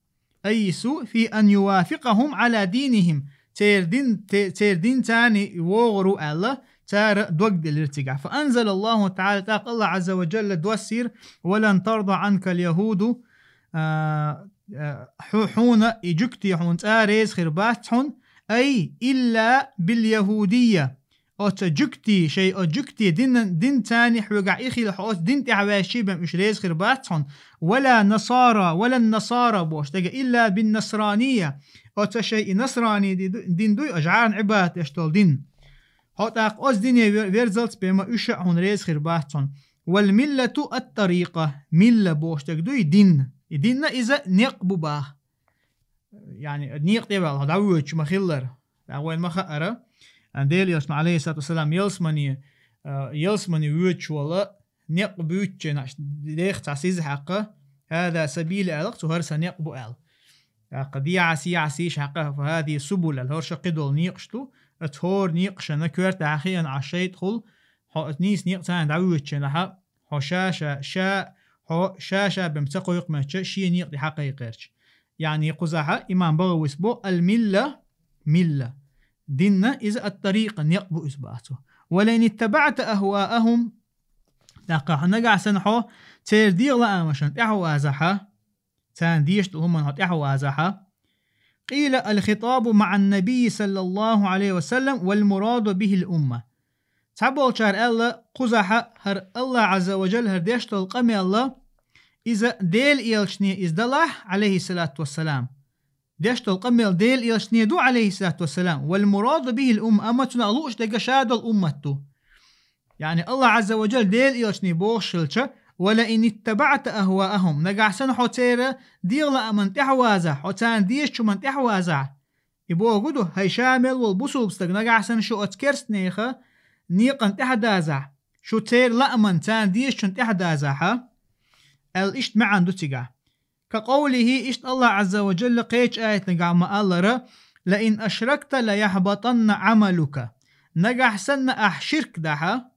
Айсу фи ан ювафикъахум ала динихим. Церан дин, те-, церан дин царна вогӀур ву аьлла, цара дог диллира цигахь. Фа анзалаллаху таала, тӀаккха Аллах Азза ва Джалла доссийра: «Ва лан тарда анкал яхуду», а, а, хьу-, хьуна и жуьгти хьуна цкъа реза хир бац хьуна, ай, илла бил яхудийя. Оцу жуьгти, шайн оцу жуьгти дин, дин царна хьоьгахь и хила, хьо оцу дин тӀехь ваьшчий бен уьш реза хир бац хьуна. Вала насара, вала насара бохуш дага, илла бин насранийя. Оцу шайн и насрани ди-, дин дуй, жӀарна Ӏибадат деш долу дин. Хьо тӀаккха оцу дине вер-, верзалц бен ма уьш а хьуна реза хир бац хьуна. Вал миллату ат-тарикъа. Милла бохуш дага дуй дин. И динна иза некъ бу баха. Яъни, некъа тӀе ваьлла, хьо дӀавоьдуш ма-хиллара. ТӀаккха вайна ма хаъара, а, Делан элчано, алейхиссалату вассалам, ялсамане, а, ялсамане воьдуш волу некъ буьйцучу хенахь, дех цхьа сиз хьакха, «Хьада сабили», аьлла-кх цо, хӀара сан некъ бу аьлла. ТӀаккха дехьа-сехьа сийша хьакха, «Фа хьади субул», аьлла, хӀорш кхидолу некъаш ду, оцу хӀора некъашна коьртахь хиъна Ӏаш шайтӀа хуьлу, хьо оцу нийса некъа царна дӀавоьдуш хенахь, хьо ша-ша, ша, хьо ша-ша бен ца кхойкху моьтту, шен некъа тӀе хьакхайкхарча. Яъни кхузахьа имам БагӀавис бо: «Ал-милла, милла». Динна иза ат-тарикъа, некъ бу иза баха цо. «Ва лаин иттабаъта ахваахум». ТӀаккха хьо нагахь санна хьо церан дегӀан лаамашна тӀаьхьа вазахьа, царна дезаш долу хӀуманна хьо тӀаьхьа вазахьа. Къийла: «Ал-хитабу маъан-набийи саллаллаху алейхи ва саллам, вал-мураду бихил-умма». Цхьаболчара аьлла, кхузахьа хӀара Аллах Азза ва Джалла хӀара деш долу къамел, иза Делан элчане иза далахь, алейхиссалату вассалам. Деш долу къамел Делан элчане ду, алейхиссалату вассалам. «Вал-мураду бихил-умма», амма цунах лууш дерг ша долу уммат ду. Яъни Аллах Азза ва Джалла Делан элчане бохуш хилча: «Ва лаин иттабаъта ахваахум». Нагахь санна хьо церан дегӀан лааман тӀаьхьа вазахь, хьо царна дезачу хӀуманна тӀаьхьа вазахь. И бохург ду, хӀай ша мел волу бусулба стаг, нагахь санна шу оцу керстанеха некъан тӀаьхьа дазахь, шу церан лааман царна дезачун тӀаьхьа дазахьа, аьлла иштта маьӀна ду цигахь. Ка къовлихи, иштта Аллах Азза ва Джалла кхечу аятнагахь ма-аллара: «Лаин ашракта лаяхбатанна амалука». Нагахь санна ахь ширк дахьа,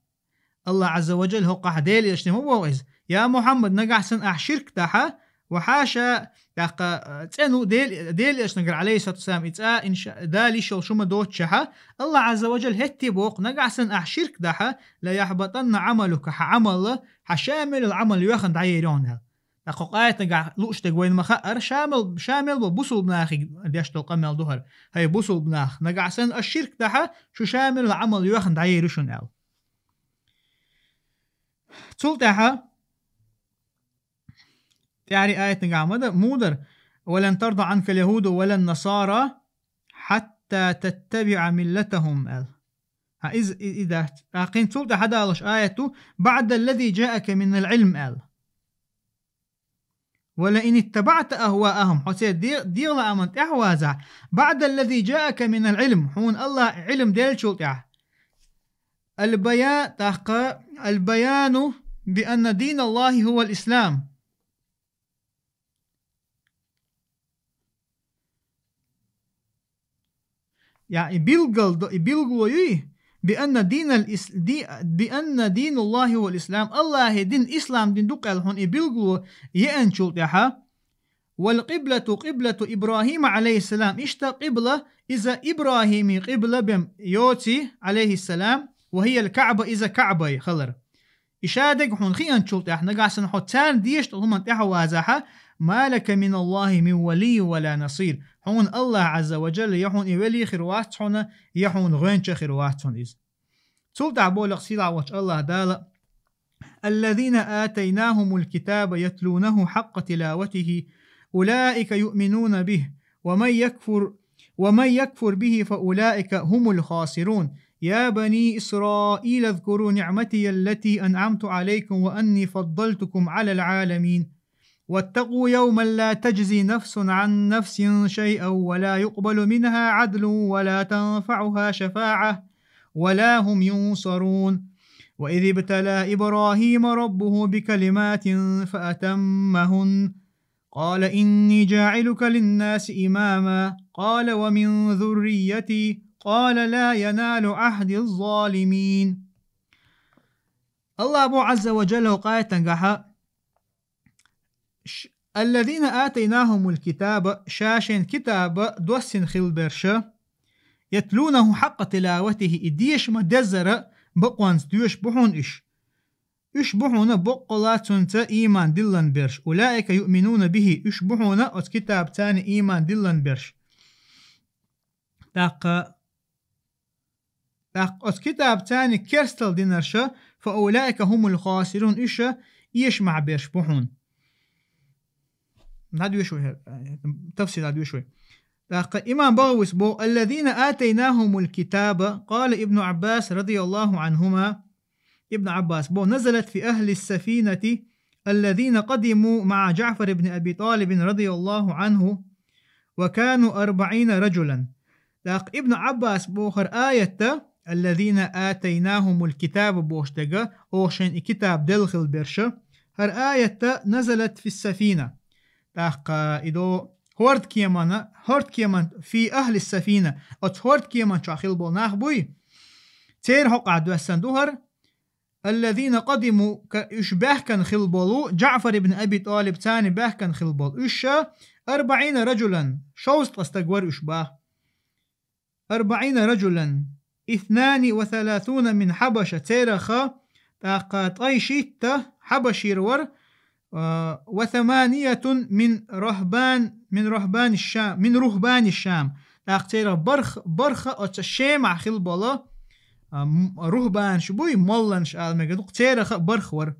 Аллах Азза ва Джалла хӀокхахь Делан элчане ма боху иза: «Я Мухьаммад, нагахь санна ахь ширк дахьа, Ва хьаша, тӀаккха, а, цӀену Дел-, Делан Элчангара, алейхиссалату вассалам, и цӀа, инша-, Дала йиш йолуш хӀума доццушехь, Аллах Ӏазза ва Джалла хӀетте боху, нагахь санна ахь ширк дахь, ла яхьбатанна Ӏамалука, хьан Ӏамал, хьан ша мел йолу Ӏамал йоьхна дӀаер ю хьуна аьлла. ТӀаккха кху аятагахь лууш дерг вайна ма хаара, ша мел, ша мел бо бусулба нахе деш долу къамел ду хӀара. ХӀай бусулба нах, нагахь санна аш ширк дахь, шу ша мел йолу Ӏамал йоьхна дӀаер ю шуна аьлла. Цул тӀаьхьа тӀаьхьарий аятагахь ма дан, мудар: «Ва лан тарда Ӏанка ал-яхуду ва лан насара хьатта таттабиӀа миллатахум», аьлла. Хьа, иза, и, и дац. ТӀаккха цул тӀаьхьа далош аят ду: «БаӀдаллази джаъака минал Ӏилм», аьлла. «Ва ла ин иттабаӀта ахваахум», хьо церан де-, дегӀан аман тӀаьхьавазахь, «баӀдаллази джаъака минал Ӏилм», хьуна Аллах Ӏилм деллачул тӀаьхьа. Аль-бая-, тӀаккха, «аль-баяну би анна дина Аллахи хӀува аль-ислам». Я, и билгал до, и билгало юй, би анна динал ис-, ди-, би анна дина Аллахи хӀува аль-ислам, Аллахьан дин ислам дин ду-кх аьлла хьуна и билгало еанчул тӀаьхьа, «Вал къиблату къиблату Ибрахима, алейхиссалам», иштта къибла, иза Ибрахиман къибла бен йоций, алейхиссалам, «ва хӀия аль-КаӀба», иза КаӀба хилар. И ша дерг хьуна хиъначул тӀаьхьа, нагахь санна хьо царна дезаш долу хӀуманна тӀаьхьавазахь, «ма лака мин Аллахи мин валиййин ва ла насир», хьуна Аллах Ӏазза ва Джалла я хьуна и вели хир вац хьуна, я хьуна гӀоьнча хир вац хьуна иза. Цул тӀаьхьа боху сийлахь волчу Аллах Дала: «Аллазина атайнахумул китаба ятлунаху хьакъа тилаватихи, улаика юъминуна бихи, ва ман якфур, ва ман якфур бихи, фа улаика хумул хасирун. Я бани Исраила, азкуру ниъматия аллати анъамту алайкум, ва анни фаддалтукум алал аламин». واتقوا يوما لا تجزي نفس عن نفس شيئا ولا يقبل منها عدل ولا تنفعها شفاعة ولا هم ينصرون. وإذ ابتلى إبراهيم ربه بكلمات فأتمهن. قال إني جاعلك للناس إماما. قال ومن ذريتي. قال لا ينال عهدي الظالمين. Аллах боху Ӏазза ва Джалла кхетангахьа, ш-, «Аллазина атайнахумул китаба», ша шайн китаба доссина хилла берш, «ятлунаху хьакъа тилаватихи», и деша ма-деззара бакъонца доьшуш бу хьуна уьш. Уьш бу хьуна боккъала цуьнца ийман диллина берш. «Улаика юъминуна бихи», уьш бу хьуна оцу китабаца ийман диллина берш. ТӀаккха ТӀаккха оцу китабаца керстал динарш, «фа улаика хумул хасирун», уьш эшамехь берш бу хьуна. ДӀадоьшу вай хӀара, тафсир дӀадоьшу вай. ТӀаккха имам БагӀавис боху: «Аллазина атайнахумул китаба», къала Ибну Ӏаббас радияллаху Ӏанхума, Ибну Ӏаббас боху: «назалат фи ахлис сафинати, аллазина къадиму маӀа ДжаӀфар ибн Аби ТӀалибин радияллаху Ӏанху, ва кану арбаӀина раджулан». ТӀаккха Ибну Ӏаббас боху хӀара аятта, «Аллазина атайнахумул китаба» бохуш дерг, оха шайна и китаб делла хилла берш, хӀара аятта «назалат фис сафина». ТӀаккха и до хӀордкемана, хӀордкеман, «фи ахлис сафина», оцу хӀордкеман чохь хилла болу нах буй? Церан хьокъехь доьссина ду хӀара, «аллазина къадиму», ка-, уьш баьхкина хилла болу, ДжаӀфар ибн Аби ТӀалиб царна баьхкина хилла болу. Уьш ша «арбаӀина раджулан», шовзткъа стаг вара уьш боху. «أربعين رجلا، اثنان وثلاثون من حبشة», церах тӀаккха ткъе шийтта хьабашир вара, а, «ва саманиятун мин рахбан, мин рахбани Шам, мин рухбани Шам». ТӀаккха церах барх-, барха оцу Шемахь хилла болу, а, м-, рухбанаш буй, молланаш ала мегар ду-кх, церах барх вара.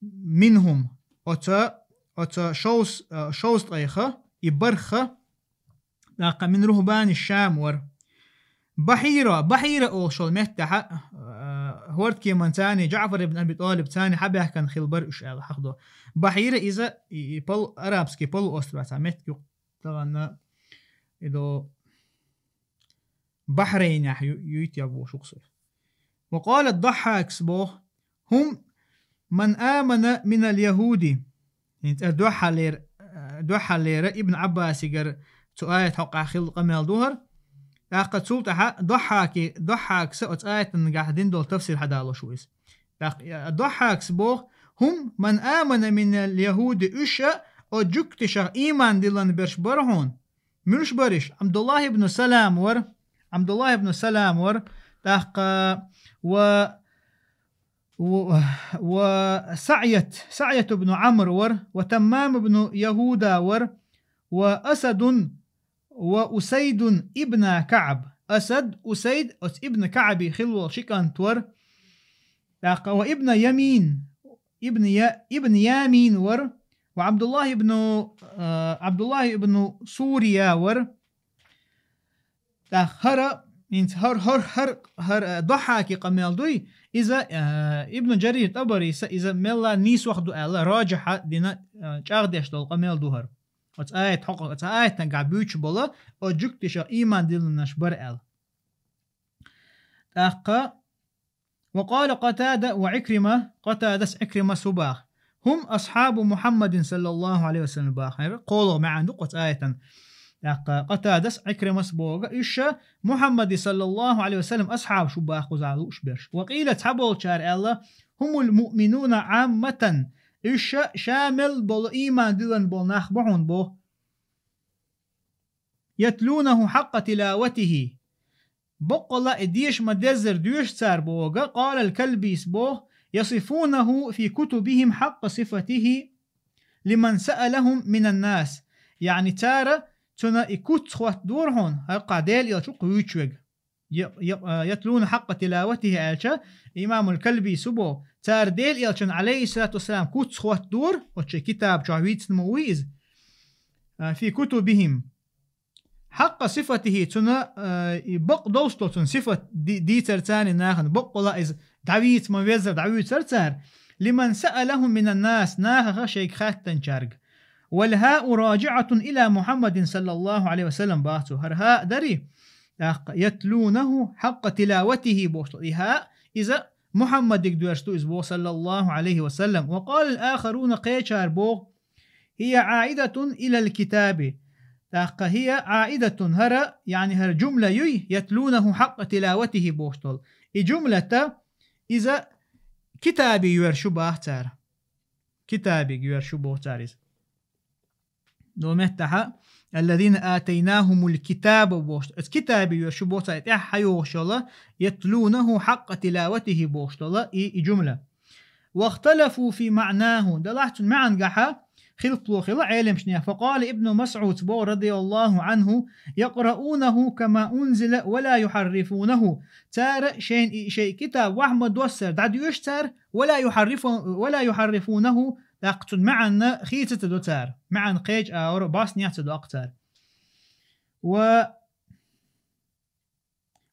«Минхум», оцу, оцу шовз-, а, шовзткъех, и барха, тӀаккха «мин рухбани Шам» вара. Бахьира, Бахьира олуш йолу меттехь, а, хӀордкеман царна, ДжаӀфар ибн Аби ТӀалиб царна хьабаьхкина хилла бара уьш аьлла хьахдо. Бахьира иза и, и пол-, арабский полуостров цхьа меттиг ю-кх тахана, и до Бахьрейнехь ю-, юйта я бохуш ю-кх сайх. Ва къала Дохьхьакс боху: «ХӀум ман амана минал яхуди». ХӀинца дуьххьарлера, дуьххьарлера Ибн Ӏаббасигара цу аят хьокъехь хилла къамел ду хӀара. ТӀаккха цул тӀаьхьа Дохьхьаки, Дохьхьакса оцу аятангахь дина долу тафсир хьадалош ву иза. ТӀаккха Дохьхьакс боху: «ХӀум ман амана минал яхуди», уьш а о жуьгташах ийман диллина берш бара хьуна. Муьлш бара уьш? Ӏабдуллахь ибн Салам вара. Ӏабдуллахь ибн Салам вара. ТӀаккха ва, ва, ва СаӀят, СаӀят ибн Ӏамр вара, ва Таммам ибн Яхуда вара, ва Асадун, ва Усайдун ибн КаӀб. Асад, Усайд, оцу ибн КаӀби хилла волу ши кӀант вара. ТӀаккха ва ибн Ямин, ибн Я-, ибн Ямин вара, ва Ӏабдуллахь ибн, а, Ӏабдуллахь ибн Сурия вара. ТӀаккха хӀара, хӀинца хӀара, хӀара, хӀара, хӀара, а, Дахьаки къамел дуй, иза, а, Ибн Жарир ТӀабарис иза мелла нийсох ду аьлла, рожихьа дина, а, чӀагӀдеш долу къамел ду хӀара. Оцу аят хьокъа, оцу аятан гахь буьйцуш болу, о жуьгташах ийман диллинарш бара аьлла. ТӀаккха, ва къала Къатада ва Ӏикрима, Къатадас Ӏикримас хӀу баха: «ХӀум асхьабу Мухьаммадин саллаллаху Ӏалайхи ва саллам» баха. ХӀара кхоалгӀа маьӀна ду кху оцу аятан. ТӀаккха Къатадас Ӏикримас боху, уьш ша Мухьаммади саллаллаху Ӏалайхи ва саллам асхьабаш хӀу баха кхузахь лууш берш. Ва къийла, цхьаболчара аьлла: «ХӀумул муъминуна Ӏамматан». Уьш ша, ша мел болу ийман диллина болу нах бу хьуна боху. «Ятлунаху хьакъа тилаватихи». Баккъала и деша ма-деззара доьшу цара боху, къалал Калбис боху: «Ясифунаху фи кутубихим хьакъа сифатихи лиман саалахум минан нас». Яъни цара цунна и куц хӀоттадора хьуна, хӀара кху Делан элча ву кху вуьйцуш верг. Я-, я-, а, «ятлуна хьакъа тилаватихи» аьлча, имамул Калбис хӀу боху, цара Делан элчанна, Ӏалайхиссалату вассалам, куц хӀоттадора, оцу шайн китаба чохь вийцина ма вуй иза. А, фи кутубихим. Хьакъа сифатихи, цунна, а, и бакъ долуш долу цунна сифат ди-, дийцар царна нахана, баккъала иза дӀавийца ма-веззара дӀавуьйцура цара. «Лиман саалахум минан нас», нахаха шайга хаьттинчаьрга. «Вал хау раджиӀатун ила Мухьаммадин саллаллаху Ӏалайхи ва саллам», баха цо, хӀара хаа дарий? ТӀаккха «ятлунаху хьакъа тилаватихи» бохуш долу и хаа, иза Мухьаммадиг доьрзуш ду иза боху, саллаллаху Ӏалайхи ва саллам. «Ва къалал ахаруна», кхечара боху: «Хия Ӏаидатун илал китаби». ТӀаккха «хия Ӏаидатун», хӀара, яъни хӀара жумла юй, «ятлунаху хьакъа тилаватихи» бохуш долу. И жумлата иза китабе йоьрзуш ю баха цара. Китабе йоьрзуш ю боху цара иза. До меттахьа: «Аллазина атайнахумул китаба» бохуш. Оцу китабе йоьрзуш ю боху цара, тӀаьхьа хьайогӀуш йолу, «ятлунаху хьакъа тилаватихи» бохуш долу и, и жумла. «Вахталафу фи маънаху». Делахь цуьнан маьӀна гахьа хилпало хилла Ӏеламнехан. «Факъала Ибну МасӀуд боху, радияллаху Ӏанху: якъраунаху кама унзила ва ла юхьаррифунаху». Цара шайна и, шайн китаб вахьа ма-доссара дӀадоьшу цара, «ва ла юхьаррифу-, ва ла юхьаррифунаху», тӀаккха цуьнан маьӀна хийца ца до цара. МаьӀна кхечу агӀор баснехь ца доккху цара. Ва,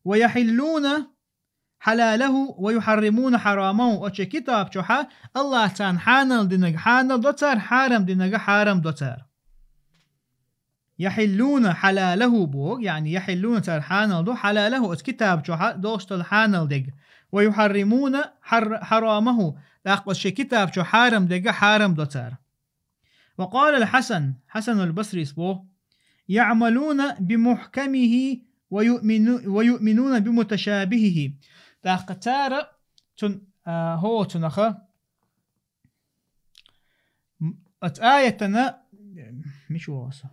«ва яхьиллуна хьалалаху ва юхьарримуна хьарамаху». Оцу китаб чохьа Аллахьа царна хьанал динарг хьанал до цара, хьарам динарг хьарам до цара. «Яхьиллуна хьалалаху» боху, яъни яхьиллуна цара хьанал до, хьалалаху оцу китаб чохьа долуш долу хьанал дерг. «Ва юхьарримуна хьар-, хьарамаху», тӀаккха оцу шайн китаб чохь хьарам дерг хьарам до цара. «Ва къалал Хьасан», Хьасанул Басрис боху: «Яъмалуна би мухькамихи ва юъмину-, ва юъминуна би муташабихихи». ТӀаккха цара цун, а, хӀо цунаха, м, оцу аятана, мича вогӀу со?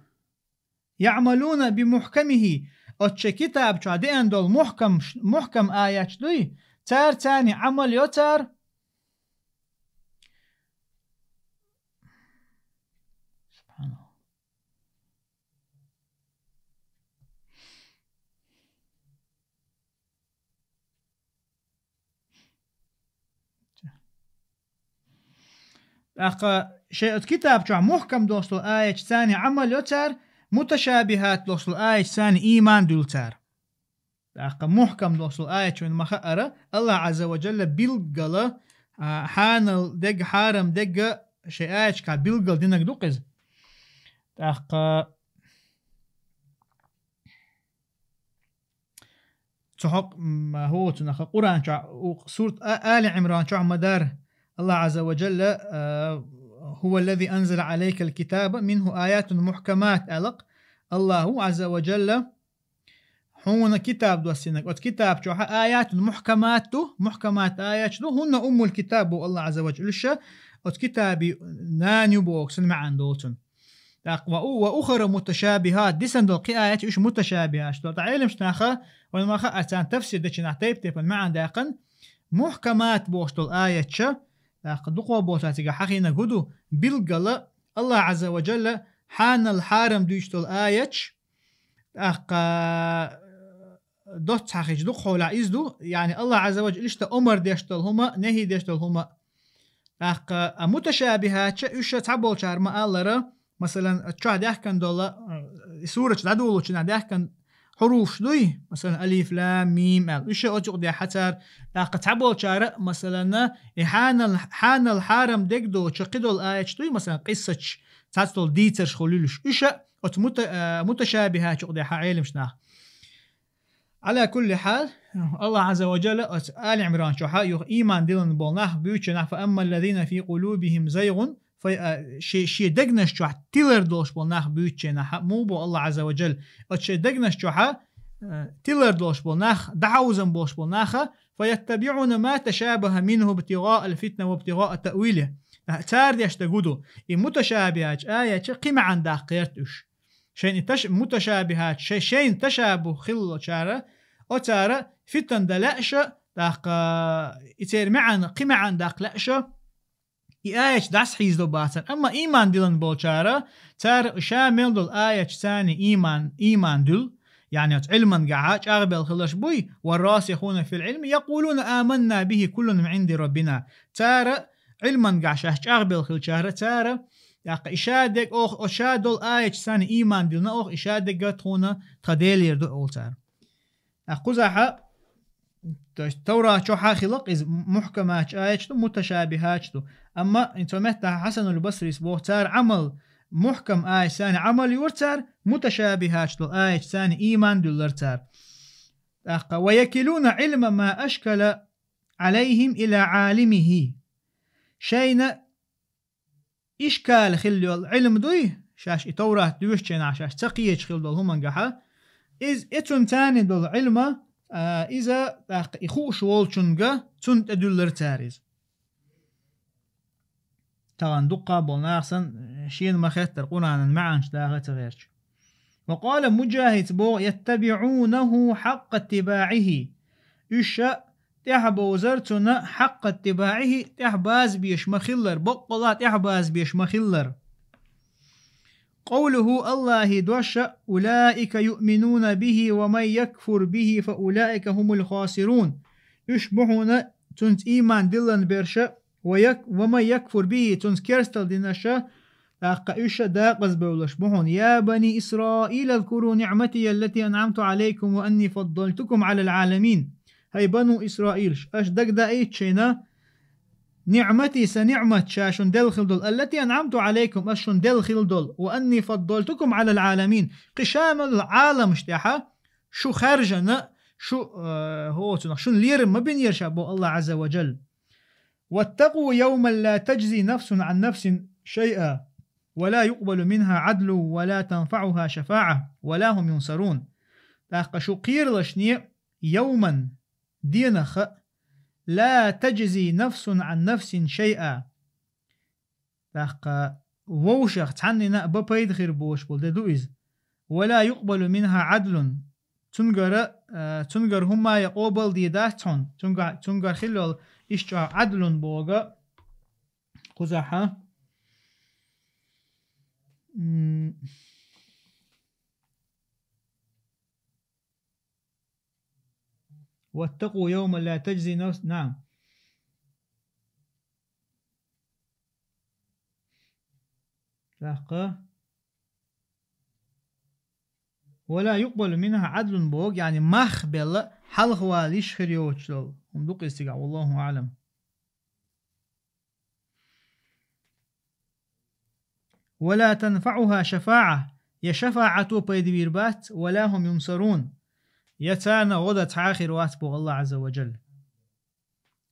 «Яъмалуна би мухькамихи», оцу шайн китаб чохь деана долу мухькам, мухькам аяташ дуй, цара царна Ӏамал йо цара. Субханалла. ТӀаккха шайн оцу китаб чохь мухькам долуш долу аяташ царна Ӏамал йо цара, муташабихат долуш долу аяташ царна ийман дуьллу цара. ТӀаккха мухькам долуш долу аяташ вайна ма хаъара, Аллахь Ӏазза ва Джалла билггала, а, хьанал дерг, хьарам дерг шайн аяташкахь билггал динарг ду-кх иза. ТӀаккха цу хьокъ-, м, хӀо цунаха Къуръан чохь, у, сурт А-, Али Ӏимран чохь ма-дарра, Аллахь Ӏазза ва Джалла, а, «Хува аллази анзала Ӏалайкал китаба минху аятун мухькамат», аьлла-кх Аллахьа Ӏазза ва Джалла, хьуна китаб доссинарг. Оцу китаб чохь аятун мухькамат ду, мухькамат аяташ ду, хӀунна уммул китаб боху Аллахь Ӏазза ва Джалла. Уьш оцу китаби нана ю боху, цуьнан маьӀна долу цуьнан. ТӀаккха ва у-, ва ухара муташабихат, дисан долу кхин аяташ уьш муташабихаташ долу. ТӀаккха Ӏеламнаха, вайн маха а царна тафсир дечу нах тайп-тайпана маьӀна даьккхина, мухкамат бохуш долу аяташ, тӀаккха дукхо бохуш цигахь хьахийна гу ду, билггала Аллах Азза ва Джалла хьанал хьарам дуьйцуш долу аяташ, тӀаккха доцца хьахийча дукха хьолахь иза ду, яъни Аллах Азза ва Джалла иштта омар деш долу хӀума, нехӀи деш долу хӀума. ТӀаккха а муташабихаташ уьш цхьаболчара ма-аллара, масалан, чохь даьхкина долу, э, сураташ дӀадолучу нах даьхкина хьуруфаш дуй, масалан, алиф, лам, мим аьлла. Уьш оцу юкъа дехьа цара, тӀаккха цхьаболчара, масалан, и хьанал, хьанал хьарам дегдо чаккхи долу аяташ дуй, масалан, къиссаташ, цхьацца долу дийцарш хуьлуьлуш. Уьш оцу мута-, э, муташабихаташ юкъа дехьа Ӏеламнаха. Ала кулли хьал, Аллах Азза ва Джалла оцу Али Имран чохьа юха ийман диллина болу нах буьйцу нах, фа амма аллазина фи къулубихим зайгъун, фа, а, ши-, шен дегнаш чохь тилар долуш болу нах буьйцу нах, муха боху Аллах Азза ва Джалла, оцу шен дегнаш чохьа, а, тилар долуш болу нах, дӀахьовзам болуш болу наха, фа яттабиӀуна ма ташабаха минху ибтигъаал фитна ва ибтигъаа таъвили. Цара деш дагу ду, и муташабихаташ аяташ кхин маьӀна даккха гӀерта уьш. Шайна и таш-, муташабихаташ, шай-, шайна ташабух хиллачара, оцара фитан дан лаьа ша, тӀаккха и церан маьӀна, кхин маьӀна даккха лаьа ша, и аяташ дӀасахьийзадо бацара. Амма ийман диллина болчара, цара ша мел долу аяташ царна ийман, ийман дуьллу, яъни оцу Ӏилман гахьа чӀагӀбелла хиларш буй, ва расихуна фил Ӏилми якъулуна аманна бихи куллун мин Ӏинди раббина. Цара Ӏилман гахьа шаьш чӀагӀбелла хилчара, цара, тӀаккха и ша дег оха, оцу ша долу аяташ санна ийман диллина оха, и ша дега тхуна тхан Делера ду олу цара. ТӀаккха кхузахьа, то есть Таврат чохьа хилла-кх иза мухкаматаш аяташ ду, муташабихаташ ду. Амма и цо меттахь Хьасанул Басрис боху, цара Ӏамал мухкам аяташ санна Ӏамал йора цара, муташабихаташ долу аяташ санна ийман дуьллара цара. ТӀаккха: «Ва якилуна Ӏилма ма ашкала Ӏалайхим ила Ӏалимихи». Шайна ишкал хилла йолу Ӏилма дуй, шаьш и Таврат доьшучу хенахь шаьш ца кхеташ хилла долу хӀумангахьа, иза, и цунна царна долу Ӏилма, а, иза, тӀаккха и хууш волчунга, цунна тӀедуьллара цара иза. Тахана дуккха а болу наха санна, шена ма хеттара Къуръанан маьӀнаш даха а ца гӀерташ. Ва къала Муджахидс боху: «Яттабиъунаху хьакъа иттибаӀихи». Уьш ша тӀаьхьабовзар цунна хьакъа иттибаӀихи, тӀаьхьабаза беш ма-хиллара, боккъала тӀаьхьабаза беш ма-хиллара. Къовлуху, Аллахьи дош: «Улаика юъминуна бихи ва ман якфур бихи фа улаика хумул хасирун». Уьш бу хьуна цунца ийман диллина берша, ва як-, ва ман якфур бихи, цунца керстал динаша, тӀаккха уьш ша дакъазбевлаш бу хьуна: «Я бани Исраил, азкуру ниъматия аллати анъамту Ӏалайкум ва анни фаддалтукум Ӏалал Ӏаламин». ХӀай бану Исраилаш, аша дагадаийта шайна ниъмати, сан ниъмат ша шуна делла хилла долу, аллати анъамту Ӏалайкум, ас шуна делла хилла долу, ва анни фаддалтукум Ӏалал Ӏаламин, кхин ша мел Ӏаламаш тӀехьа шу хаьржина, шу, э, хӀоцунах, шуна лерам ма бинера ша боху Аллах Ӏазза ва Джалла. «Ваттакъу йовман ла таджзи нафсун Ӏан нафсин шайъа, ва ла юкъбалу минха Ӏадлун, ва ла танфаӀуха шафаӀа, ва ла хӀум юнсарун». ТӀаккха шу кхералашне йовман, денах, ла таджзи нафсун Ӏан нафсин шайъа. ТӀаккха вовшах цхьаннина а бан пайда хир боцуш болу де ду иза. «Ва ла юкъбалу минха Ӏадлун». Цунгара, а, цунгара хӀумма а къобал дийр дац хьуна. Цунга-, цунгара хилла йолу иштта чӀогӀа Ӏадлун боху кхузахьа. М. «Ваттакъу йовман ла таджзи нафс», наам. ТӀаккха: «Ва ла юкъбалу минха Ӏадлун» боху, яъни мах белла хьалхавала йиш хир йоцуш долу хӀума ду-кх иза цигахь, валлаху аӀлам. «Ва ла танфаӀуха шафаӀа», я шафаӀато пайда вийр бац, «ва ла хӀум юнсарун», я царна гӀо дан цхьа а хир вац боху Аллах Ӏазза ва Джалла.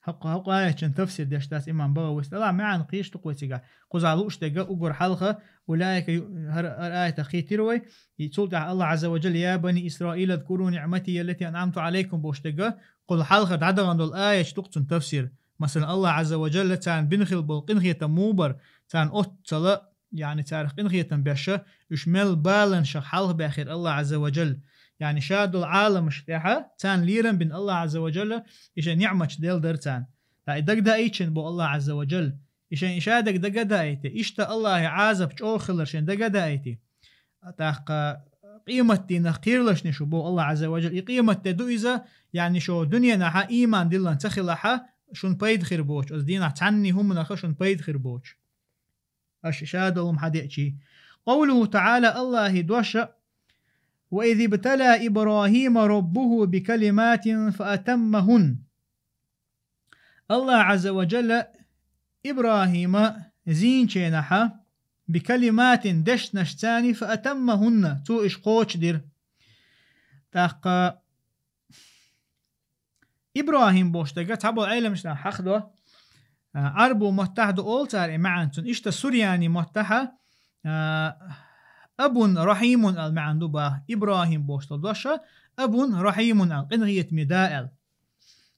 ХӀокху, хӀокху аятчун тафсир деш дац имам БагӀавис. ТӀаккха маьӀна кхеташ ду-кх вай цигахь. Кхузахь лууш дерг уггар хьалха, улаика ю-, хӀара, хӀара аятах кхийтира вай. И цул тӀаьхьа Аллах Ӏазза ва Джалла: «Я бани Исраил, азкуру ниъматия аллати анъамту Ӏалайкум» бохуш дерг, кхул хьалха дӀадахана долу аяташ ду-кх цунна тафсир. Масалан, Аллах Ӏазза ва Джалла царна бина хилла болу къинхетам муха бара, царна оццала яъни царах къинхетам беш, уьш мел баланашах хьалхабаьхира Аллахь Ӏазза ва Джалла. Яъни ша долу Ӏаламаш тӀехь царна лерам бина Аллахь Ӏазза ва Джалла, и шайн ниӀматаш делдара царна. Ткъа и дагадаийтина боху Аллахь Ӏазза ва Джалла. И шайн и ша дага дагадаийти. Иштта Аллахьан Ӏазап чӀогӀа хилар шайн дагадаийти. ТӀаккха къематдийнах кхералаш шу боху Аллахь Ӏазза ва Джалла. И къематде ду иза, яъни шо дуьненахь ийман диллина ца хилахь, шун пайда хир боцуш, оцу дийнахь цхьанний хӀуманах шун пайда хир боцуш. Аша ша долу хӀума хьадеъчий. Къовлуху таӀала, Аллахьан дош: «Ва из ибтала Ибрахима раббуху бикалиматин фаатаммахун». Аллахь Ӏазза ва Джалла Ибрахима зийначу хенахь бикалиматин дешнашца фаатаммахунна, цо уьш кхочушдира. ТӀаккха Ибрахим бохуш дерг цхьаболу Ӏеламнаха хьахадо, а, Ӏарбу маттахь ду олу цара и маьӀна цунна, иштта сурьяни маттахь, а, Абун Рахьимун аьлла маьӀна ду боху. Ибрахим бохуш долу дош Абун Рахьимун аьлла, къинхетаме да аьлла.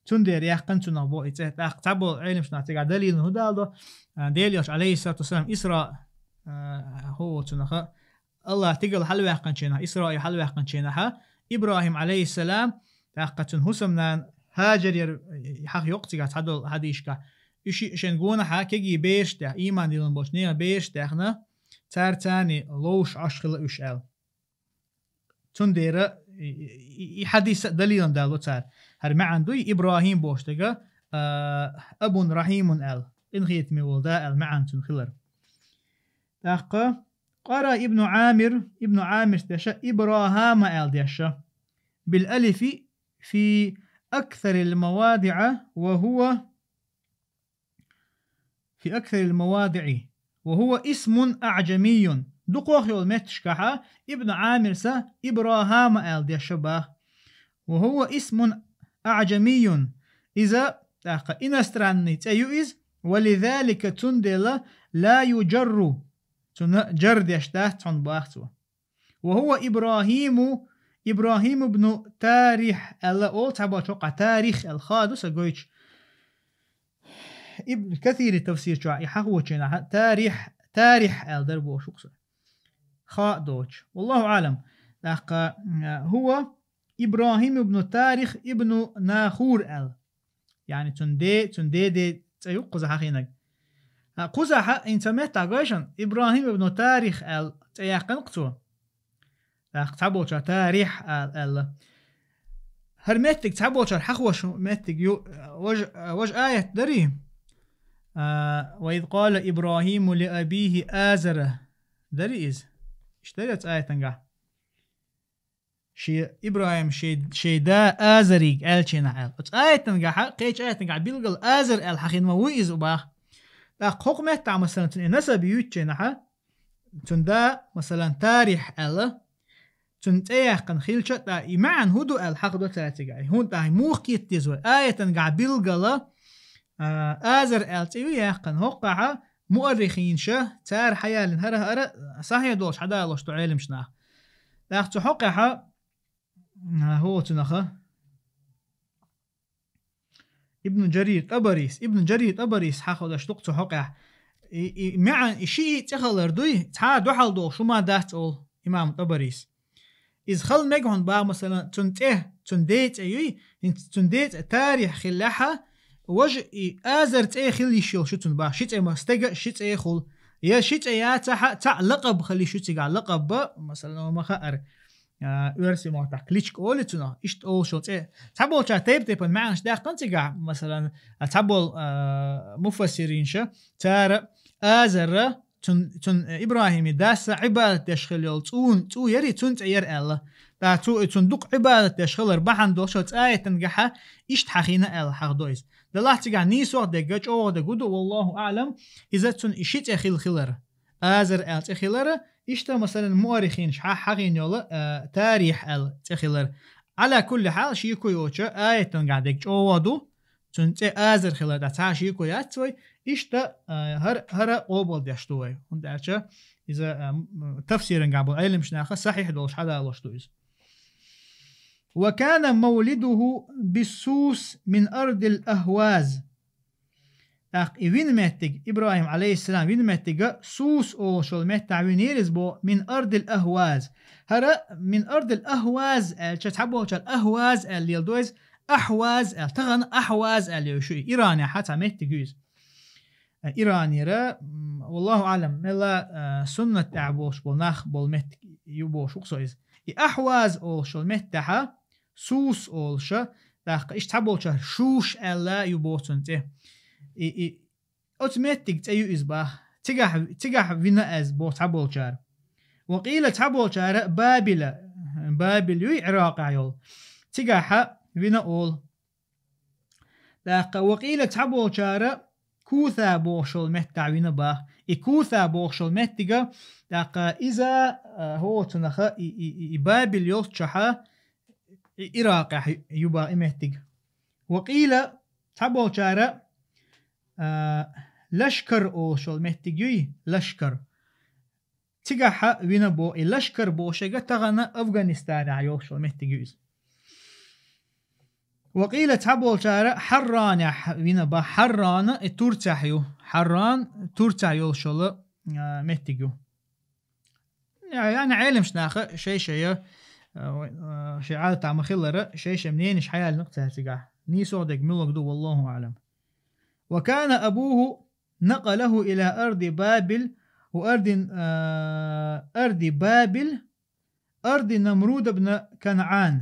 Цундела яьккхина цунах боху и цӀе. ТӀаккха цхьаболу Ӏеламнаха цигахь далилан хӀун даладо, а, Делан Элча, Ӏалайхиссалату вассалам, Исра, а, хӀун волу цунах, Аллахь тигала хьалаваьккхинчу хенахь, Исраъ хьалаваьккхинчу хенахь, Ибрахим, Ӏалайхиссалам, тӀаккха цуьнан хӀусамнана Хьажар яра, хьахайо цигахь цхьадолу хьадисашкахь. Уьш шайн гонахь кегий бераш а даьхна, ийман диллина болчу нехан бераш а даьхна, цара царна ловш Ӏаш хилла уьш аьлла. Цундела и, и, и, и хьадис а далилан даладо цара. ХӀара маьӀна дуй Ибрахим бохуш дерг, а, Абун Рахьимун аьлла, къинхетаме волу да аьлла маьӀна цуьнан хилар. ТӀаккха къара Ибну Ӏамир, Ибну Ӏамирс деш Ибрахама аьлла деш, бил алифи фи аксарил мавадиӀа ва хӀува, фи аксарил мавадиӀи ва хӀува исмун аӀжамийюн. Дукхох йолу метташкахь Ибну Ӏамирса Ибрахама аьлла деш боху. Ва хӀува исмун аӀжамийюн. Иза тӀаккха иностранный цӀе ю иза, ва лизалика, цундела, ла южарру, цунна жар деш дац хьуна боху цо. Ва хӀува Ибрахиму, Ибрахим ибну Тарих аьлла олу цхьаболчу хьокъехь, Тарих аьлла ха ду сан гойтуш. Ибн Касири тафсир чохь и хьахочийнахь Тарих, Тарих аьлла дара бохуш ву-кх сан. Ха доцуш. Валлаху аълам. ТӀаккха, а, хӀува Ибрахим ибну Тарих ибну Нахур аьлла. Яъни цуьнан де, цуьнан деде цӀе ю кхуза хьахийнарг. А, кхузахь хӀинца меттахь гой шуна, Ибрахим ибну Тарих аьлла цӀе яьккхина-кх цо. ТӀаккха цхьаболчара Тарих а-, аьлла. ХӀара меттиг цхьаболчара хьахош меттиг ю, важа, важа аят дарий? А, «Ва из къала Ибрахиму ли абихи Азара». Дарий иза? Иштта дарий оцу аятангахь? Шен Ибрахим шен, шен да Азарига аьллачийнахь аьлла. Оцу аятангахь, кхечу аятангахь билггал Азар аьлла хьахийна ма вуй иза боху. ТӀаккха хӀокху меттахь, масалан, цуьнан и насаб юьйцучийнахь, цуьнан да, масалан, Тарих аьлла, цуьнан цӀе яьккхина хилча а, и маьӀна хӀун ду аьлла хьахадо цара цигахь. ХӀунда аьлча муха кхета деза вай? Аятангахь билггала, а, Азар аьлла цӀе ю яьккхина. ХӀокхахь муаррихинаша, цара хьаяллина хӀара-хӀара сахьихь долуш хьадалош ду Ӏеламнаха. ТӀаккха цу хьокъехь, а, хӀо цунах, Ибн Джарир ТӀабарис, Ибн Джарир ТӀабарис хьахадеш ду-кх цу хьокъехь. И, и маьӀна, и шиъ цӀе хилар дуй, цхьа а дуьхьал догӀуш хӀума дац олу имам ТӀабарис. Иза хала мега хьуна боху, масалан, цуьнан цӀе, цуьнан ден цӀе юй, хӀинца цуьнан ден цӀе Тарих хиллехь а, важа и Азар цӀе хила йиш йолуш ю цуьнан боху, ши цӀе ма, стеган а ши цӀе хуьлу. Я ши цӀе яцахь а, цхьаъ лакъаб хила йиш ю цигахь, лакъаб, масалан, ма хаара, а, оьрсийн маттахь кличка олу цунах, иштта олуш йолу цӀе. Цхьаболчара тайп-тайпана маьӀнаш даьккхина цигахь, масалан, а, цхьаболу, а, муфассиринаша, цара Азара, цун, цун, э, Ибрахиман дас Ӏибадат деш хилла йолу цӀун-, цӀу яри, цуьнан цӀе яра аьлла. ТӀаккха цу, цуьнан дукха Ӏибадат деш хилар бахьана долуш оцу аятангахь иштта хьахийна аьлла хьахдо иза. Делахь цигахь нийсо а дерг, чӀогӀа дерг хӀун ду, валлаху аӀлам, иза цуьнан и ши цӀе хилла хилар. Азар аьлла цӀе хилар, иштта, масалан, муаррихинаша хьа-, хьахийна йолу, э, Тарих аьлла цӀе хилар. Ӏала кулли хьал, шеко йоцуш, аятангахь дерг чӀогӀа ду, цуьнан цӀе Азар хилар, цхьа а шеко яц вай, иштта, а, хӀара, хӀара къобалдеш ду вай. ХӀунда аьлча иза, а, м, тафсирангахь болу Ӏеламнаха сахьихь долуш хьадалош ду иза. «Ва кана мавлидуху биссус мин ардил ахваз». ТӀаккха и вина меттиг, Ибрахим, алейхиссалам, вина меттига Сус олуш йолу меттахь винера иза боху, мин ардил ахваз. ХӀара мин ардил ахваз аьлча, цхьаболчара ахваз аьлла леладо иза, ахваз аьлла. Тахана ахваз аьлла йолуш ю и. Иранехь цхьа меттиг ю иза. Э, Иранера, м, валлаху аълам, мелла, э, суннат тӀехь болуш болу нах болу меттиг ю бохуш ву-кх со иза. И ахваз олуш йолу меттехь Сус олуша, тӀаккха иштта цхьаболчара Шуш аьлла ю боху цунна цӀе. И, и, оцу меттиг цӀе ю иза баха. Цигахь, цигахь вина иза боху цхьаболчара. Ва къийла, цхьаболчара Бабила, Бабил юй Ӏиракъехь йолу. Цигахьа вина олу. ТӀаккха ва къийла, цхьаболчара Куса бохуш йолу меттахь вина баха. И Куса бохуш йолу меттига, тӀаккха иза, а, хӀоцунаха и, и, и, и Бабил йолччохьа, и Иракъехь ю баха и меттиг. Ва къийла, цхьаболчара, а, Лашкар олуш йолу меттиг юй, Лашкар. Цигахьа вина боху, и Лашкар боху шега тахана Афганистанехь йолуш йолу меттиг ю иза. Ва къийла, цхьаболчара Хьарранехь вина баха. Хьаррана и Турцехь ю. Хьарран Турцехь йолуш йолу, а, меттиг ю. Я-, яъни Ӏеламчу наха шай-шая, а, а, шайн Ӏадатахь ма-хиллара, шай-шай мнениш хьаяллина-кх цара цигахь. Нийсо дерг муьлхарг ду, валлаху аълам. Ва кана абуху накъалаху ила арди Бабил ва арди, а, арди Бабил, арди Намруд ибн КанӀан.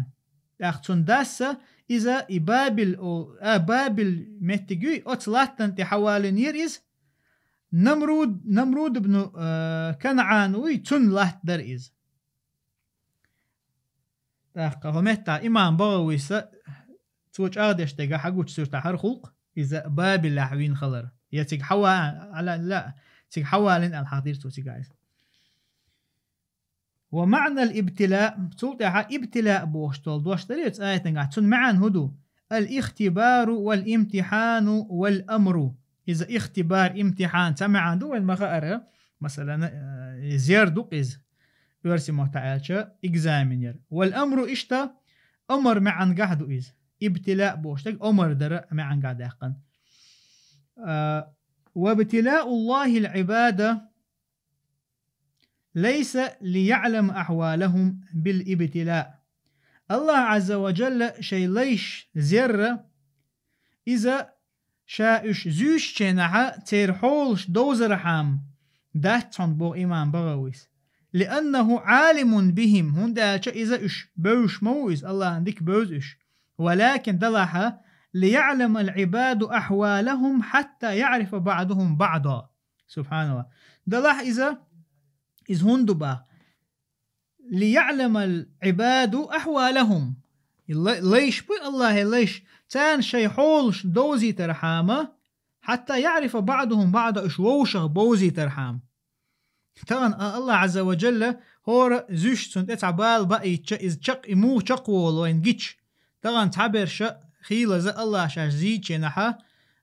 ТӀаккха цуьнан дасса иза и Бабил, о, а, Бабил меттиг юй, оцу латтана тӀе хьавалийнера иза, Намруд, Намруд ибн, а, КанӀан вуй, цуьнан латта дара иза. ТӀаккха хӀокху меттехь имам БагӀавис а, цо чӀагӀдеш дерг хьагучу суьртахь хӀара хуьлу-кх, иза Бабилехь вина хилар. Я цига хьава-, ала-, ла, цига хьавалийна аьлла хьахдира цо цигахь иза. Ва маънал ибтилаъ, цул тӀаьхьа ибтилаъ бохуш долу дош дара оцу аятангахь, цуьнан маьӀна хӀун ду? Ал-ихтибару вал-имтихьану вал-амру. Иза ихтибар, имтихьан цхьа маьӀна ду вайн ма-хаъара, масалан, э, зер ду-кх иза, оьрсийн маттахь аьлча, экзамен яр. Вал-амру иштта, омар маьӀнагахь ду иза. Ибтилаъ бохуш дерг омар дара маьӀнагахь даьккхина. Э, ва ибтилауллахил Ӏибада лайса лияълама ахьвалахум бил ибтилаъ. Аллах Ӏазза ва Джалла шайн лайш зерра, иза ша уьш зуьйшученахьа церан хьолаш довзархьама дац хьуна боху имам БагӀавис. Лианнаху Ӏалимун бихим, хӀунда аьлча иза уьш бевзаш ма ву иза, Аллахьан дика бевза уьш. Валакин далахьа, лияъламал Ӏибаду ахьвалахум хьатта яърифа баъдухум баъда. Субханаллах. Далахь иза, иза хӀунда ду баха? Лияъламал Ӏибаду ахьвалахум. И лай-, лайш буй, Аллахье лайш, царна шайн хьолаш довзийтархьама, хьатта яърифа баъдухум баъда, уьш вовшах бовзийтархьама. Тахана а Аллах Ӏазза ва Джалла хӀора зуьйш цунна тӀе цхьа бала баийтча, иза чакх-, и муха чакхволу вайна гича, тахана цхьаберша хийлаза Аллах шаьш зийченахьа,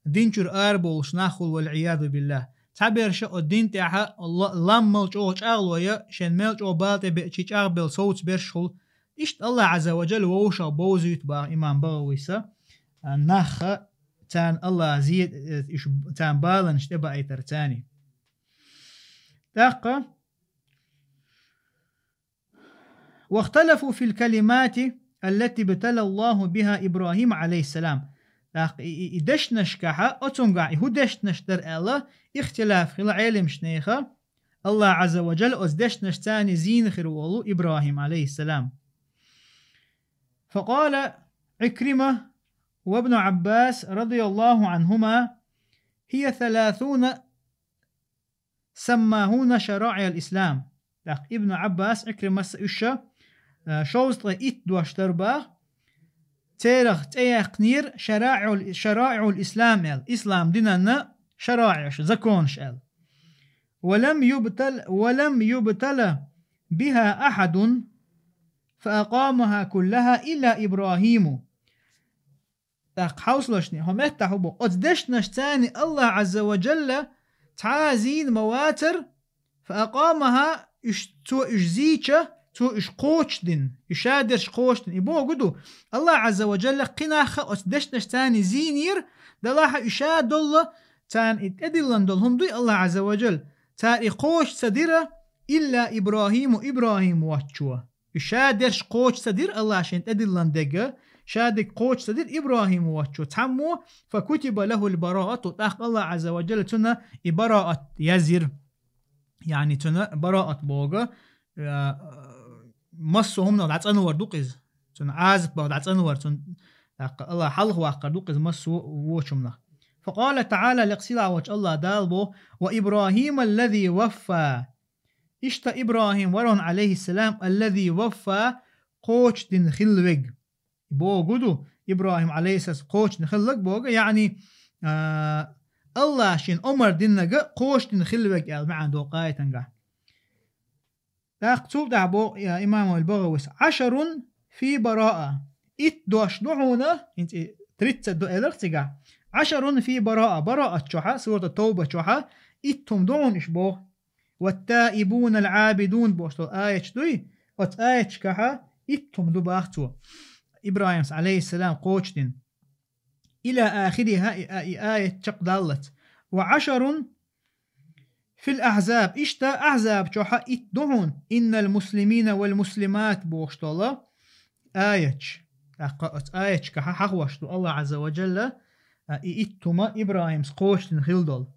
дин чуьра арабовлуш нах хуьлу, вал-Ӏиязу биллахь. Цхьаберша оцу дин тӀехьа ла-, ламмал чӀогӀа чӀагӀло я, шен мел чӀогӀа бала тӀе беачий чӀагӀбелла совцаберш хуьлу. Иштта Аллах Ӏазза ва Джалла вовшах бовзуьйту баха имам БагӀавис а, нахха царна Аллах зе-, уьш царна баланаш тӀебаийтар царний. ТӀаккха واختلفوا في الكلمات التي ابتلى الله بها إبراهيم عليه السلام. ТӀаккха и, и, и дешнашкахьа, оцунгахь и хӀун дешнаш дара аьлла, ихтилаф хила Ӏеламчу нехан, Аллах Ӏазза ва Джалла оцу дешнаш царний зийна хир волу Ибрахим, алейхиссалам. فقال عكرمة وابن عباس رضي الله عنهما: هي ثلاثون سماهن شرائع الإسلام. ТӀаккха Ибн Ӏаббас, Ӏикримас уьш, э, шовзткъе итт дош дара баха, церах цӀе яьккхинера шараиӀул, шараиӀул ислам аьлла, ислам динан шараиӀаш, законаш аьлла. ولم يبتل، ولم يبتل بها أحد فأقامها كلها إلا إبراهيم. ТӀаккха хьовсалашна, хьо меттахь хӀун бу? Оцу дешнаш царний Аллах Ӏазза ва Джалла цхьа а зийна ма вацара, фа акъамаха, уьш, цо уьш зийча, цо уьш кхочушдина, уьш ша дерш кхочушдина. И боху ду, Аллах Ӏазза ва Джалла кхин нахха оцу дешнаш царний зийнера, далахьа уьш ша долла, царна и тӀедиллина долу хӀума дуй Аллах Азза ва Джалла, цара и кхочуш ца дира, илла Ибрахиму, Ибрахим воцчо. И ша дерш кхочуш ца дира Аллах шен тӀедиллина дерг, ша дерг кхочуш ца дира Ибрахим воцчо. Цхьаммо, фа кутиба лахул бараату, тӀаккха Аллах Азза ва Джалла цунна и бараат язйира. Яъни цунна бараат боху, а, массо а хӀуманах дӀацӀанвар ду-кх иза. Цунна Ӏазап боху дӀацӀанвар, цунна, тӀаккха Аллах хьалха ваккхар ду-кх иза массо а вочу хӀуманах. Факъала таӀала, лекха сийлахь волчу Аллах Дала боху: «Ва Ибрахима аллази ваффа». Иштта Ибрахим вара хьуна, Ӏалайхиссалам, аллази ваффа, кхочушдина хилла верг. Бохург ду, Ибрахим, Ӏалайхиссалам, кхочушдина хилларг боху, яъни, а, Аллах шена омар динарг кхочушдина хилла верг аьлла маьӀна доккху аятангахь. ТӀаккха цул тӀаьхьа боху, я, имам аль-БагӀавис: «Ӏашарун фи бараа». Итт дош ду хьуна, хӀинца и тридцать ду элира цигахь. «Ӏашарун фи бараа», бараат чохьа, сурат Тавба чохьа, итт хӀума ду хьуна уьш боху. «Ваттаибуна аль-Ӏабидун» бохуш долу аяташ дуй, оцу аяташкахьа итт хӀума ду бах цо. Ибрахимс, Ӏалайхиссалам, кхочушдина. Иля ахириха, и, и аят чекхдаллалц. «Ва Ӏашарун фил Ахьзаб», иштта Ахьзаб чохьа итт ду хьуна, «Иннал муслимина вал муслимат» бохуш долу аяташ. ТӀаккха оцу аяташкахьа хьахош ду Аллах Азза ва Джалла, а, и итт хӀума Ибрахимс кхочушдина хилла долу.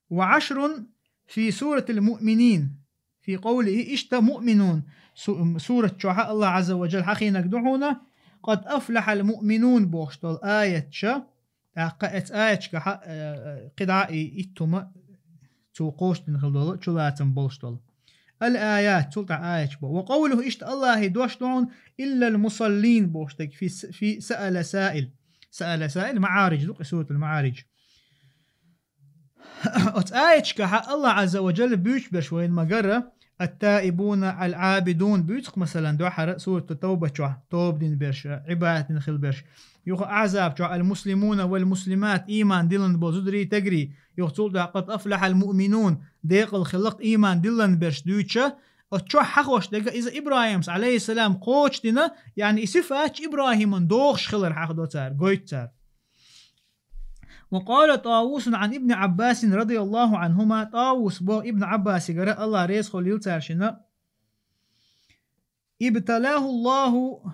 «Ва Ӏашрун фи суратил муъминин», фи къовлихи, иштта Муъминун су-, сурат чохьа Аллах Азза ва Джалла хьахийнарг ду хьуна: «Къад афлахьал муъминун» бохуш долу аяташ. ТӀаккха оцу аяташкахьа, э, э, кхидӀа и итт хӀума цо кхочушдина хилла долу, чулацам болуш долу. Ал-аят, цул тӀаьхьа аяташ боху. «Ва къовлуху», иштта Аллахьан дош ду хьуна: «Иллал мусаллин» бохуш дерг, фи с-, фи саъала саил. Саъала саил, Маъаридж ду-кх, суратул Маъаридж. Оцу аяташкахьа Аллах Азза ва Джалла буьйцуш берш вайна ма-гарра, ат-таибуна аль-Ӏабидун буьйцу-кх, масалан, дуьххьара сурату Тавба чохь тоба дина берш, Ӏибадат дина хилла берш. Юха Ахьзаб чохь аль-муслимуна валь-муслимат, ийман диллина болу зударий, стегарий. Юха цул тӀаьхьа къад афлахьал муъминун, декъала хилла-кх ийман диллина берш дуьйцуша, оцу чохь хьахош дерг иза Ибрахимс, Ӏалайхиссалам, кхочушдина, яъни и сифаташ Ибрахиман догӀуш хилар хьахдо цара, гойту цара. Ва къала ТӀавусун Ӏан Ибни Ӏаббасин радияллаху Ӏанхума, ТӀавус боху Ибн Ӏаббасигара, Аллах реза хуьлийла цаьршинна: «Ибталаху Аллаху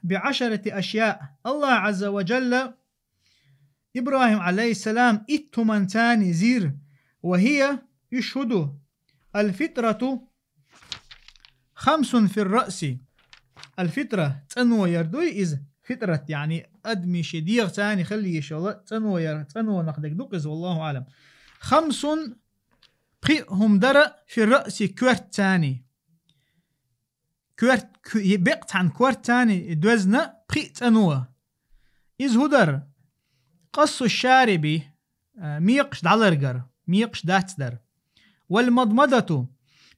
би Ӏашарати ашъяъ». Аллах Азза ва Джалла Ибрахим, Ӏалайхиссалам, итт хӀуманца зийра, ва хия, уьш хӀун ду? Аль-фитрату хамсун фир раъси. Аль-фитра, цӀано яр дуй иза. Фитрат, яъни адамийн шен дегӀаца хила йиш йолу цӀано яр, цӀанонах дерг ду-кх иза, валлаху аълам. Хамсун, пхиъ хӀума дара, фир раъси, коьртаца. Коьрт, ку-, е-, бекъ цхьана коьртаца доьзна пхиъ цӀано. Иза хӀун дара? Къассу шариби, а, мекъаш дӀаларгар, мекъаш дацдар. Вал мадмадату,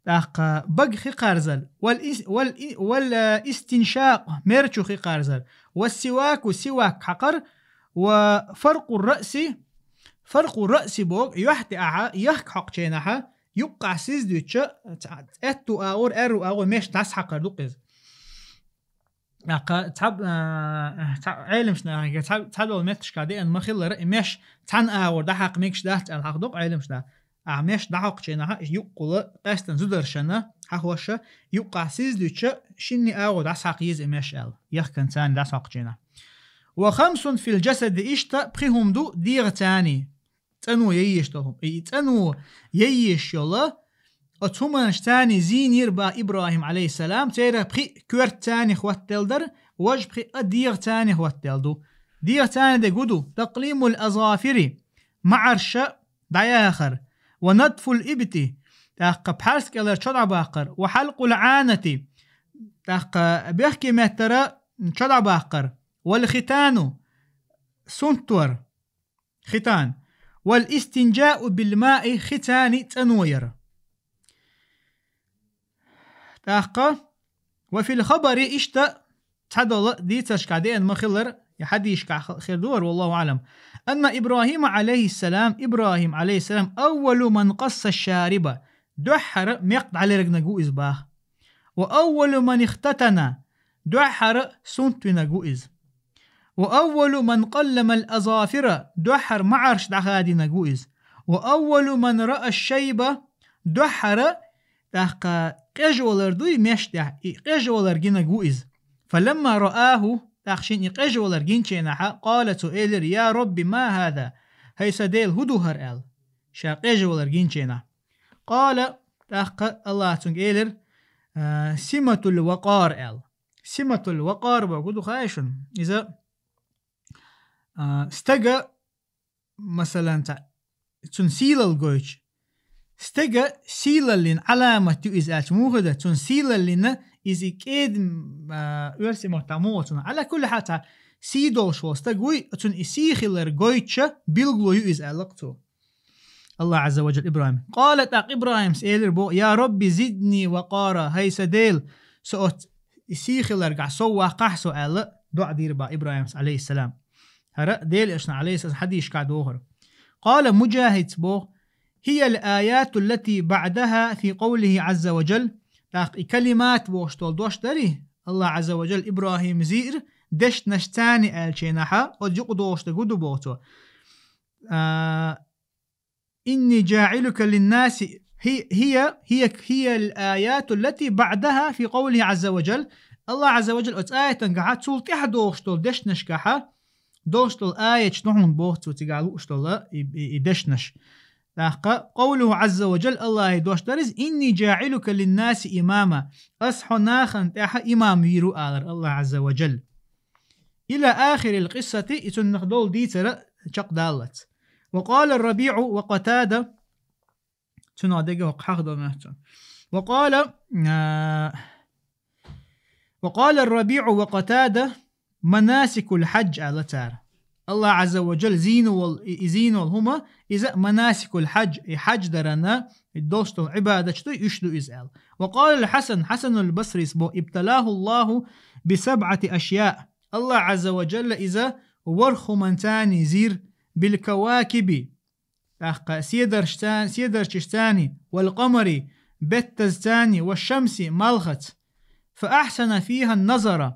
тӀаккха бага хи кхарзар, вал ис-, вал и-, вал, а, истиншакъ, мер чу хи кхарзар, ва сиваку, сивак хьакхар, ва фаркъу раъси, фаркъу раъси боху, юьхь тӀе ахьа, яхка хьокхучу хенахьа, юккъахь сиз дуьтча, ц-, аьтту агӀор, аьрру агӀор меш дӀасахьакхар ду-кх иза. ТӀаккха цхьа, а, цхьа Ӏеламчу нахе, цхьа, цхьадолу метташкахь деана ма-хиллара, и меш цхьана агӀор дӀахьакха мегаш дац аьлла хьахдо-кх Ӏеламчу наха. Ахьа меш дӀахьокхучу хенахьа, юккъула къаьстина зударшна хьахоша, юккъахь сиз дуьтча, шинна агӀор дӀасахьакха еза и меш аьлла, яхканца дӀасахьокхучу хенахь. Ва хамсун фил джасади, иштта пхи хӀума ду дегӀаца. ЦӀано яйеш долу хӀума. И цӀано яйеш йолу оцу хӀуманашца зийнера бах Ибрахим, Ӏалайхиссалам, церан пхиъ коьртаца хӀоттаделла дара, важа пхиъ а дегӀаца хӀоттаделла ду. ДегӀаца дерг хӀун ду? Такълимул азафири, маӀарша дӀаяхар, ва натфул ибти, тӀаккха пхьарс кӀелара чо дӀабаккхар, ва хьалкъул Ӏанати, тӀаккха бехке меттара чо дӀабаккхар, вал хитану, сунтвар, хитан. Вал истинджау бил маи, хица цӀано яр. ТӀаккха, ва фил хабари, иштта цхьадолу дийцаршкахь деана ма-хиллара, я хьадисашкахь хир ду хӀара, валлаху аълам. Анна Ибрахима, Ӏалайхиссалам, Ибрахим, Ӏалайхиссалам, аввалу ман къасса шариба, дуьххьара мекх дӀалерганарг ву иза бах. Ва аввалу ман ихтатана, дуьххьара сунт винарг ву иза. وأول من قلم الأظافر, дуьххьара маӀарш дӀахадийнарг ву иза. وأول من رأى الشيب, дуьххьара, тӀаккха къежвалар дуй меш тӀехь, и къежвалар гинарг ву иза. فلما رآه, тӀаккха шийна и къежвалар гинчу хенахь, قال, цо элира: يا رب ما هذا, хӀай сан Дела, хӀун ду хӀара? Аьлла, ша къежвалар гинчу хенахь. قال, тӀаккха АллахӀа цуьнга элира: а, سمة الوقار, аьлла. Симатул вакъар бохург хӀун ду хаьий шуна? Иза, а, стага, масалан, цхьа, цуьнан сийлалла гойтуш. Стага сийлаллин Ӏаламат ю иза аьлча, муха ду, цуьнан сийлаллина иза и кӀеда, а, оьрсийн маттахь муха цунах. Ӏала кулли хьал, цхьа сий долуш волу стаг вуй, цуьнан и сий хилар гойтуша билгало ю иза, аьлла-кх цо. АллахӀ Ӏазза ва Джалла ИбрахӀим. قال, тӀаккха ИбрахӀимс элира боху: يا رب زدني وقارا, хӀай сан Дела, со оцу и сий хиларгахь сов ваккхахьа со, аьлла, доӀа дийр боху ИбрахӀимс, Ӏалайхиссалам. ХӀара Делан Элчано, Ӏалайхиссалам, хьадисашкахь дохура. قال مجاهد боху: هي الآيات التي بعدها في قوله عز وجل. ТӀаккха и калимат бохуш долу дош дарий, АллахӀ Ӏазза ва Джалла ИбрахӀима зийра дешнаш царний аьллачу хенахь, оцу юкъа дохуш дерг хӀун ду боху цо. А, إني جاعلك للناس هي، هي، هي، هي الآيات التي بعدها في قوله عز وجل. АллахӀ Ӏазза ва Джалла оцу аятангахь цул тӀаьхьа дохуш долу дешнашкахь долуш долу аяташ ду хьуна боху цо цигахь лууш долу и, и, и дешнаш. ТӀаккха قوله عز وجل, АллахӀан дош дара иза: إني جاعلك للناس إماما. Ас хьо нахана тӀехь имам вийр ву, алара АллахӀ Ӏазза ва Джалла. إلى آخر القصة, и цунах долу дийцар чекхдаллалц. وقال الربيع وقتادة, цунах дерг хӀокху хьахдо моьтту. وقال, а, وقال الربيع وقتادة مناسك الحج, аьлла цара. АллахӀ Ӏазза ва Джалла зийна волу, и, и зийна волу хӀума, иза مناسك الحج, и хьаьж даран, и долуш долу Ӏибадаташ ду, уьш ду иза, аьлла. وقال الحسن, Хьасанул Басрис боху: ابتلاه الله بسبعة أشياء. АллахӀ Ӏазза ва Джалла иза ворхӀ хӀуманца зийра, بالكواكب, тӀаккха седаршца-, седарчашца, والقمر, беттазца, والشمس, малхаца. فأحسن فيها النظر.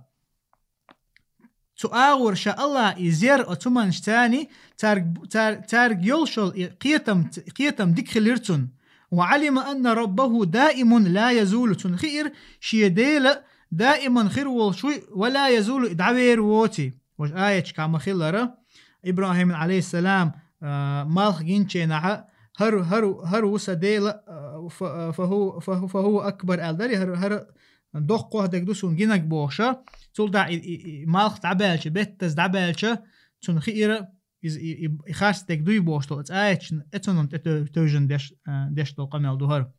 Цу агӀор ша АллахӀа и зер оцу хӀуманашца, цаьрг-, цаьр-, цаьрга йолуш йолу и кхетам, кхетам дика хилира цунна. وعلم أن ربه دائم لا يزول. Цунна хиира, шен Дела даиман хир волуш вуй, ولا يزول, и дӀавер воций. Важа аяташкахь ма-хиллара, ИбрахӀиман, Ӏалайхиссалам, а, малх гинчу хенахь, хӀара, хӀара, хӀара ву сан Дела, а, фа-, фа-, фа-, фа-, فهو أكبر аьлла дарий, хӀара, хӀара доккхох дерг ду суна гинарг бохуша, цул тӀаьхьа и, и, и малх дӀабаьлча, беттаза дӀабаьлча, цунна хиира, иза и, и, и харц дерг дуй бохуш долу оцу аяташна, оцунна тӀе тев-, тевжина деш, а, деш долу къамел ду хӀара.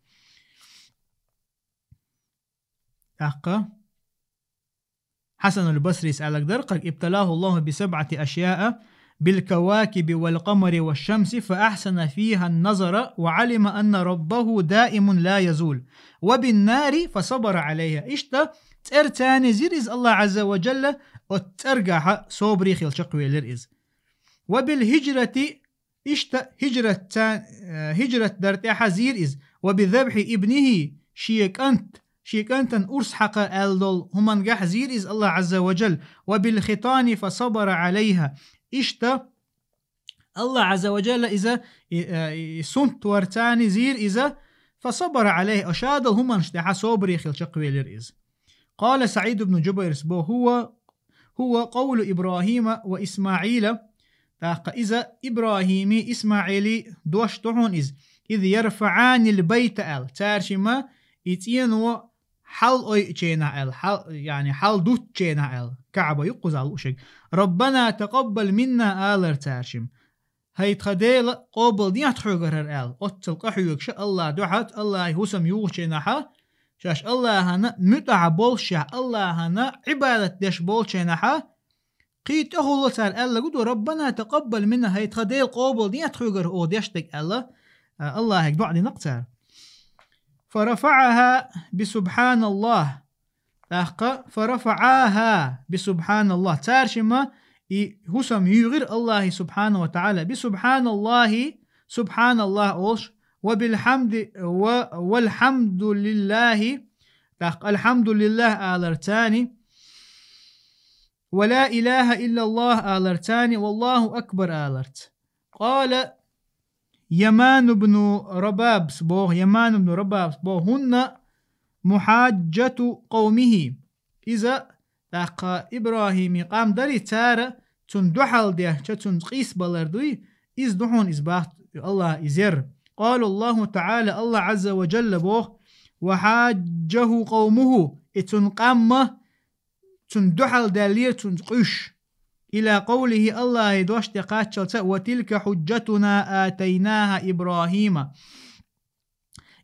ТӀаккха Хьасанул Басрис аьлларг дара кхарг: ابتلاه الله بسبعة أشياء بالكواكب والقمر والشمس فأحسن فيها النظر وعلم أن ربه دائم لا يزول وبالنار فصبر عليها. Иштта цӀерца зийра иза АллахӀ Ӏазза ва Джалла, оцу цӀергахь собаре хилла чекхвелира иза. وبالهجرة, иштта хӀижратца, э, хӀижрат дар тӀехь зийра иза. وبذبح ابنه, шен кӀант, шен кӀантана урс хьакха аьлла долу хӀумангахь зийра иза АллахӀ Ӏазза ва Джалла. وبالخطان فصبر عليها. Иштта АллахӀ Ӏазза ва Джалла иза, и, э, и сунт варца зийра иза. فصبر عليها. Ша долу хӀуманаш тӀехь собаре хилла чекхвелира иза. قال سعيد بن جبير боху: هو هو قول إبراهيم وإسماعيل. ТӀаккха иза ИбрахӀими ИсмаӀили дош ду хьуна иза. إذ يرفعان البيت аьлла. Цара шимма и цӀено хьал ойучу хенахь аьлла, хьал, яъни хьал дуттучу хенахь аьлла. КаӀба юккъуза луушиг. ربنا تقبل منا алара цара шимма. ХӀай тхан Дела, къобалдехьа тхоьгара хӀара аьлла. Оццул къахьоьгуша АллахӀан дуьхьа, АллахӀан хӀусам юхучу хенахь, шаьш АллахӀана муьтӀахь болуш, АллахӀана Ӏибадат деш болчу хенахь, кхин тӀехула цара аьлларг ду: ربنا تقبل منا, хӀай тхан Дела, къобалдехьа тхоьгара оха деш дерг аьлла, а, АллахӀе доӀа дина-кх цара. فرفعها بسبحان الله. ТӀаккха فرفعاها بسبحان الله. Цара шимма и хӀусам юьйгӀира АллахӀе سبحانه وتعالى. بسبحان الله, سبحان الله олуш, وبالحمد و-, والحمد لله. ТӀаккха الحمد لله алара цара ولا إله إلا الله аларца, والله أكبر аларца. قال يمان بن ربابس боху, Яман ибн Рабабс боху: هن محاجة قومه. Иза тӀаккха ИбрахӀиман къам дарий, цара цунна дуьхьал дехча, цунна къийсабалар дуй, иза ду хьуна иза бахт, Аллах изер. قال الله تعالى, Аллах Ӏазза ва Джалла боху: وحاجه قومه, и цунна къам а цунна дуьхьал даьллера, цунна къуьйсуш. إلى قوله, Аллахьан дош тӀе кхаччалца: وتلك حجتنا آتيناها إبراهيم.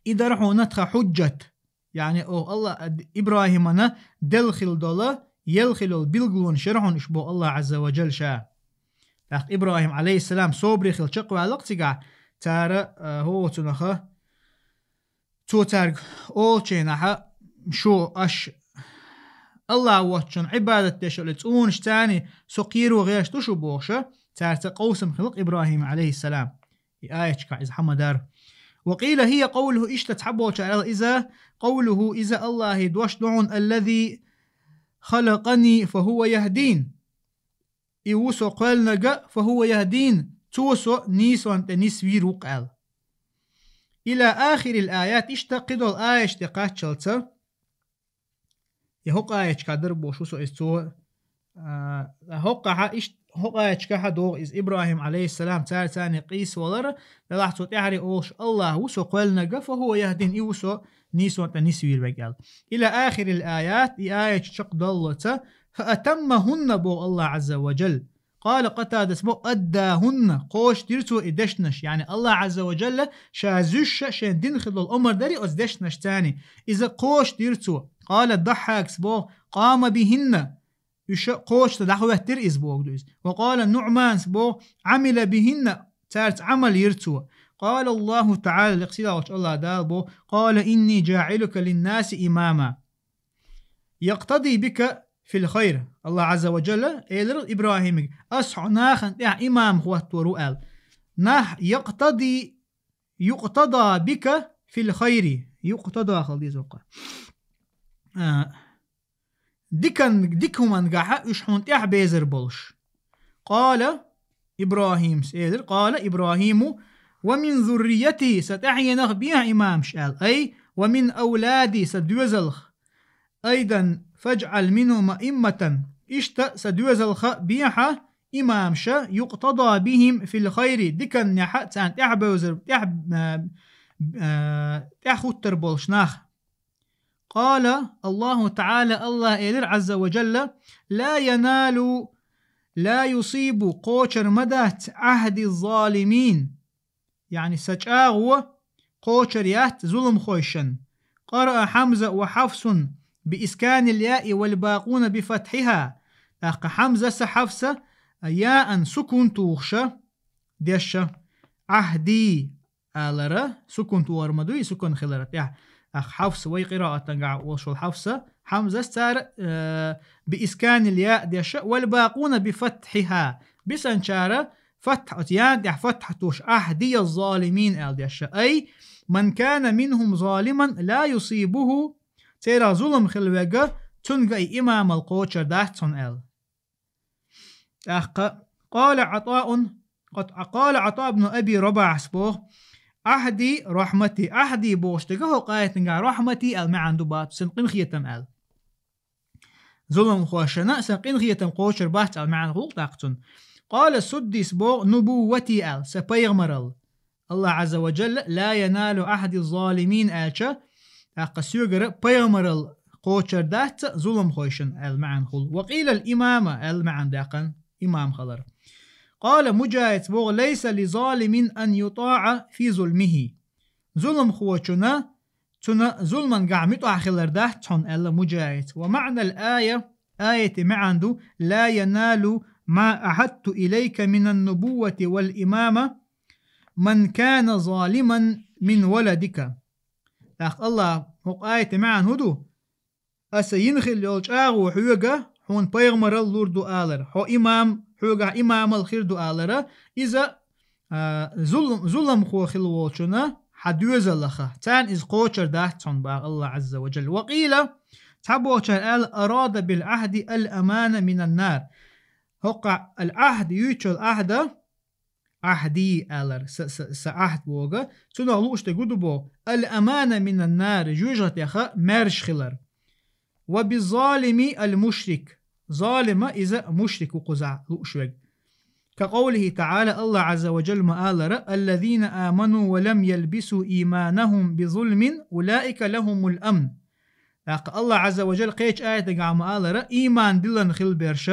И дара хьуна тхан хьуджат, яъни оха Алла ИбрахӀимана делла хилла долу, елла хилла йолу билгалонаш яра хьуна уьш, боху Аллах Ӏазза ва Джалла ша. ТӀаккха ИбрахӀим, Ӏалайхиссалам, собаре хилла чекхваьлла-кх цигахь, цара, а, хӀокху цунах, цо цаьрга олучу хенахь: шу, аша Аллах воцчунна Ӏибадат деш йолу цӀунашца со кхеро гӀерташ ду шу, бохуш, цаьрца къовсам хилла-кх ИбрахӀим, Ӏалайхиссалам. И аятчикахь иза хьа ма-дарра. وقيل هي قوله, иштта цхьаболчара аьлла иза: قوله, иза Аллахьан дош ду хьуна: الذي خلقني فهو يهدين. И ву со кхоьллинарг, فهو يهدين, цо со нийсонна тӀе нисвийр ву-кх аьлла. إلى آخر الآيات, иштта кхидолу аяташ тӀе кхаччалца, я хӀокху аятчикахь дара бохуш ву со иза, цо, а, хӀокхахь ишт-, хӀокху аятчикахь догӀу иза ИбрахӀим, Ӏалайхиссалам, цара царна къийсавалар, делахь цо тӀаьхьаре олуш: Аллах ву со кхоьллинарг, فهو يهدين, и ву со нийсонна тӀе нисвийр верг аьлла. إلى آخر الآيات, и аяташ чекхдаллалца, فأتمهن, боху Аллах Ӏазза ва Джалла. قال قتادة боху: أداهن, кхочушдира цо и дешнаш, яъни Аллах Ӏазза ва Джалла ша зуьйш шен дина хилла долу омра дарий оцу дешнашца, иза кхочушдира цо. قال الضحاك боху: قام بهن, уьш кхочушдан дӀахӀоьттира иза, боху ду иза. وقال النعمان боху: عمل بهن, цаьрца Ӏамал йира цо. قال الله تعالى, лекха сийлахь волчу Аллах Дала боху: قال إني جاعلك للناس إماما يقتدي بك في الخير. Аллах Ӏазза ва Джалла элира ИбрахӀимга: ас хьо нахана тӀехь имам хӀоттор ву аьлла. Нах يقتدي, يقتدى بك في الخير. Юкътада хила деза воккха. А, дикан-, дика хӀумангахьа уьш хьуна тӀаьхьа безар болуш. قال, ИбрахӀимас элира, قال إبراهيم: ومن ذريتي, сан тӀаьхьенах бехьа имамаш аьлла, أي ومن أولادي, сан доьзалх, أيضا فاجعل منهم أئمة, иштта сан доьзалха бехьа имамаш, يقتدى بهم في الخير, диканнехьа царна тӀаьхьабевзар, тӀаьхьа, а, а, тӀаьхьахӀуттар болуш нах. قال الله تعالى, Аллах элира Ӏазза ва Джалла: لا ينال, لا يصيب, кхочур ма дац, عهدي الظالمين, яъни сан чӀагӀо кхочур яц зуламхойшан. قرأ حمزة وحفص بإسكان الياء والباقون بفتحها. ТӀаккха Хьамзас а, Хьафсас а яан сукун тухуш деша, عهدي алара, сукун тухур ма дуй, сукун хилар тӀехь. Ах Хьафс, вай къираатангахь волуш волу Хьафса, Хьамзас цара, э, بإسكان الياء деша, والباقون بفتحها. Бисанчара фатхьа, оцу ян тӀехь фатхьа тухуш, عهدي الظالمين аьлла деша. أي من كان منهم ظالما لا يصيبه, церан зулам хила верг, цуьнга и имамал кхочур дац хьуна аьлла. ТӀаккха قال عطاء, قال عطاء بن أبي رباح боху: عهدي رحمتي. عهدي бохуш дерг хӀокху аятангахь رحمتي аьлла маьӀна ду бац, сан къинхетам аьлла. Зуламхошна сан къинхетам кхочур бац аьлла маьӀна хуьлу тӀаккха цуьнан. قال السدي боху: نبوتي аьлла, сан пайхамаралла. Аллах Ӏазза ва Джалла: لا ينال عهدي الظالمين аьлча, тӀаккха соьгара пайхамаралла кхочур дац зуламхойшан аьлла маьӀна хуьлу. وقيل الإمامة аьлла маьӀна даьккхина, имам хилар. قال مجاهد боху: ليس لظالم أن يطاع في ظلمه. Зуламхочунна цуьнан зуламангахь муьтӀахь хилар дац хьуна аьлла Мужахьида. ومعنى الآية, аятан маьӀна ду: لا ينال ما عهدت إليك من النبوة والإمامة من كان ظالما من ولدك. ТӀаккха Аллах хӀокху аятан маьӀна хӀун ду? Аса йина хилла йолу чӀагӀо хьоьга, хьуна пайхамаралла лур ду алара, хьо имам, хьоьгахь имамалла хир ду алара, иза, а, зулам-, зуламхо хилла волчунна хьан доьзаллаха, царна иза кхочур дац хьуна боху Аллах Ӏазза ва Джалла. وقيل, Цхьаболчар аьлла: «أراد بالعهد الأمان من النار». ХӀокхахь العهد юьйцуш йолу Ӏахьда, Ӏахьди алар, са, са, са Ӏахьд боху, цунах лууш дерг хӀун ду боху: «الأمان من النار», жоьжахатех маьрша хилар. «وبالظالم المشرك». Залима иза мушрик ву кхузахь лууш верг. كقوله تعالى, Аллах Ӏазза ва Джалла ма-аллара: «الذين آمنوا ولم يلبسوا إيمانهم بظلم أولئك لهم الأمن». ТӀаккха Аллах Ӏазза ва Джалла кхечу аятагахь ма-аллара: «Ийман диллина хилла берш,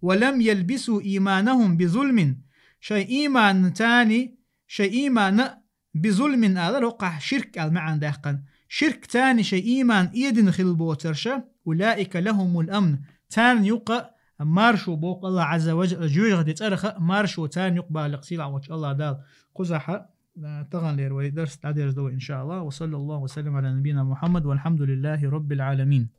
ولم يلبسوا إيمانهم بظلم», шайн ийманна царна, шайн ийманна «بظلم» алар, хӀокхахь ширк аьлла маьӀна даьккхина. Ширк царна шайн ийман эдина хилла боцурш, «أولئك لهم الأمن», царна юкъа маршо боху Аллах Ӏазза ва Джалла, жоьжахатин цӀарах маршо царна юкъа бахьа лекха сийлахь волчу Аллах Дала. Кхузахь, а, таханлера вай дарс дӀадерзадо, иншааллах. وصلى الله وسلم على نبينا محمد والحمد لله رب العالمين.